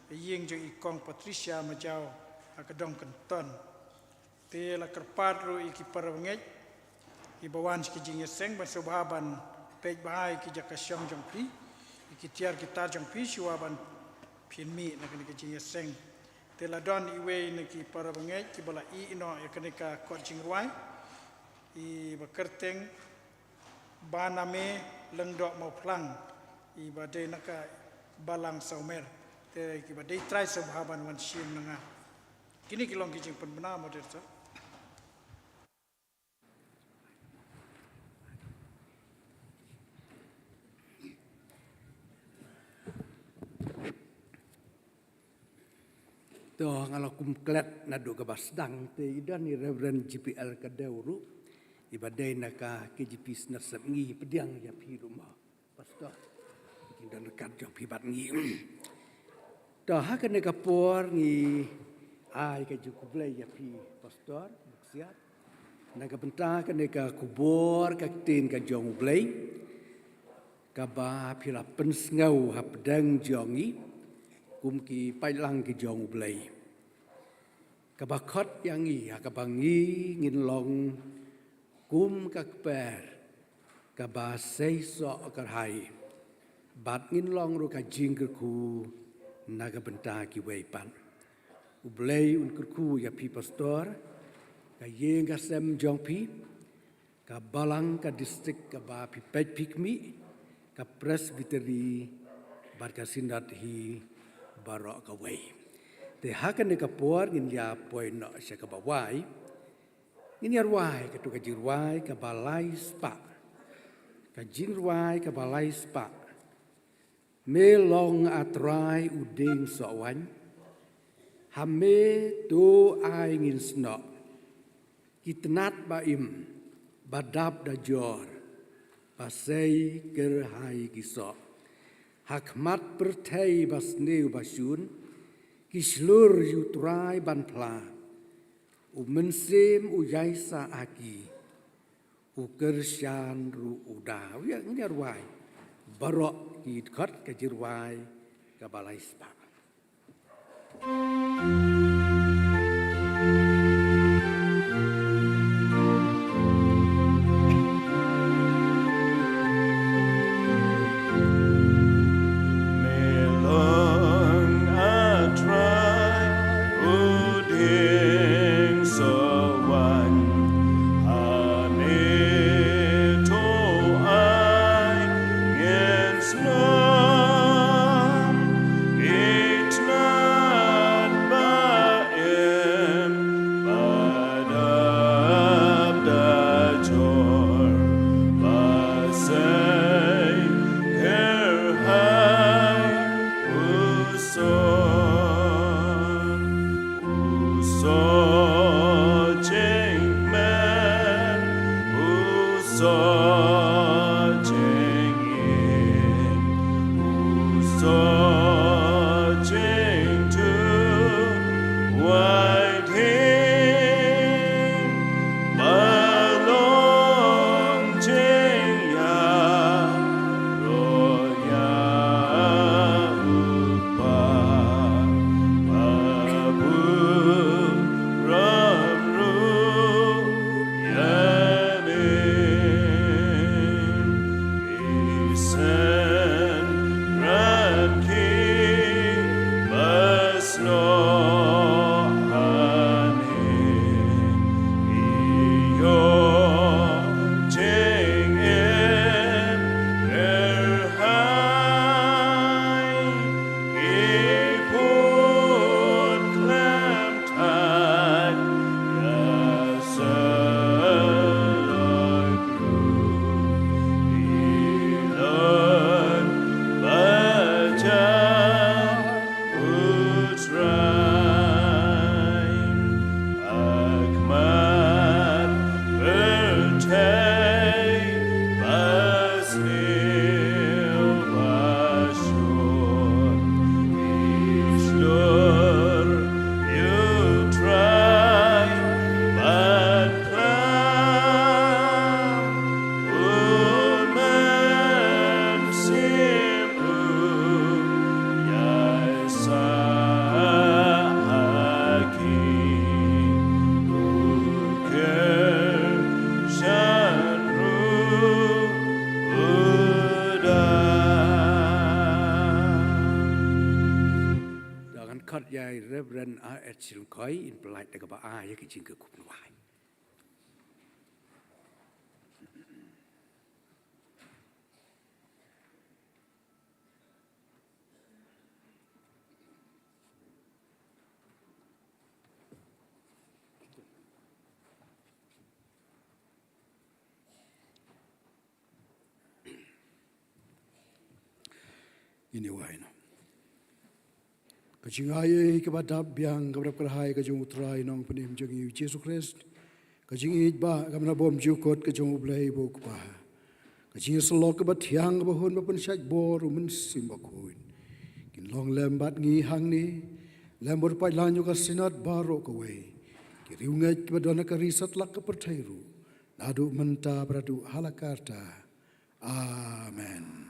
ïing jong i Kong Patricia Majaw ha ka Dong Kynton. Te la kyrpad ruh ïa ki para bangeit, ïa ba wan sha ki jingïaseng, ban sngewbha ban peit bha ïa ki jaka shong jong phi, ïa ki tiar ki tar jong phi, shuwa ban phin mih na kane ka jingïaseng. Te la don iwei na ki para bangeit, ki ba la ïeh noh ïa kane ka kot jingrwai, ïa ba kyrteng Baname Lyngdoh Mawphlang, ïa ba dei na ka Balang Sawmer. Te ki ba dei trai sngewbha ban wan shim na nga. Kine ki long ki jingpynbna, moderator. To, nga la kum klet naduh kaba sdang te i don i Reverend G P L Kadew ruh, i ba dei na ka K J P Synod Sepngi, pdiang ïa phi ruh mo. Pastor, ki don ryngkat jong phi bad ngi. To, ha kane ka por ngi ai ka jingkhublei ïa phi, Pastor Buksiat, na ka bynta kane ka khubor ka ktien ka jong U Blei, kaba phi la pynsngew hapdeng jong ngi kum ki paidlang ki jong U Blei. Kaba khot ïa ngi, ha kaba ngi ngin long kum ka kper kaba sei soh kyrhai, bad ngin long ruh ka jingkyrkhu na ka bynta kiwei pat. U Blei un kyrkhu ïa phi Pastor, ka ïing ka sem jong phi, ka balang ka district kaba phi peit phi khmih, ka Presbytery bad ka Synod hi baroh kawei. Te ha kane ka por ngin ïa poi noh sha kaba wai. Ngin ïa rwai katto ka jingrwai kaba lai spah. Ka jingrwai kaba lai spah. Me long, A Trai, u dieng soh waiñ, ha me to ai ngin snoh. Ki tnat ba im, ba dap da jor, ba sei kyrhai ki soh. Ha khmat pyrthei ba sniew ba shun, ki shlur ïa U Trai ban phla. U Mynsiem u ïaisah ha ki, u kyrshan ruh u da. Ïa, ngi ïa rwai baroh ki dkhot ka jingrwai kaba lai spah. Reverend R H Ringkoi, in pyllait da kaba ai ïa ka jingkyrkhu nongwai. Ngin ïa wai noh. Ka jingaiei kaba dap biang kaba dap kyrhai ka jong U Trai Nongpynim jong ngi U Jisu Khrist, ka jingïeit ba kaba na bymjukut ka jong U Blei ba U Kpa, ka jingïasyllok kaba thiang kaba hun ba pynshait bor U Mynsiem Bakhuid kin long lem bad ngi hangne, lem bad u paidlang jong ka Synod baroh kawei, ki riewngeit kiba don ha ka ri satlak ka pyrthei ruh, naduh mynta bad haduh hala karta. Amen.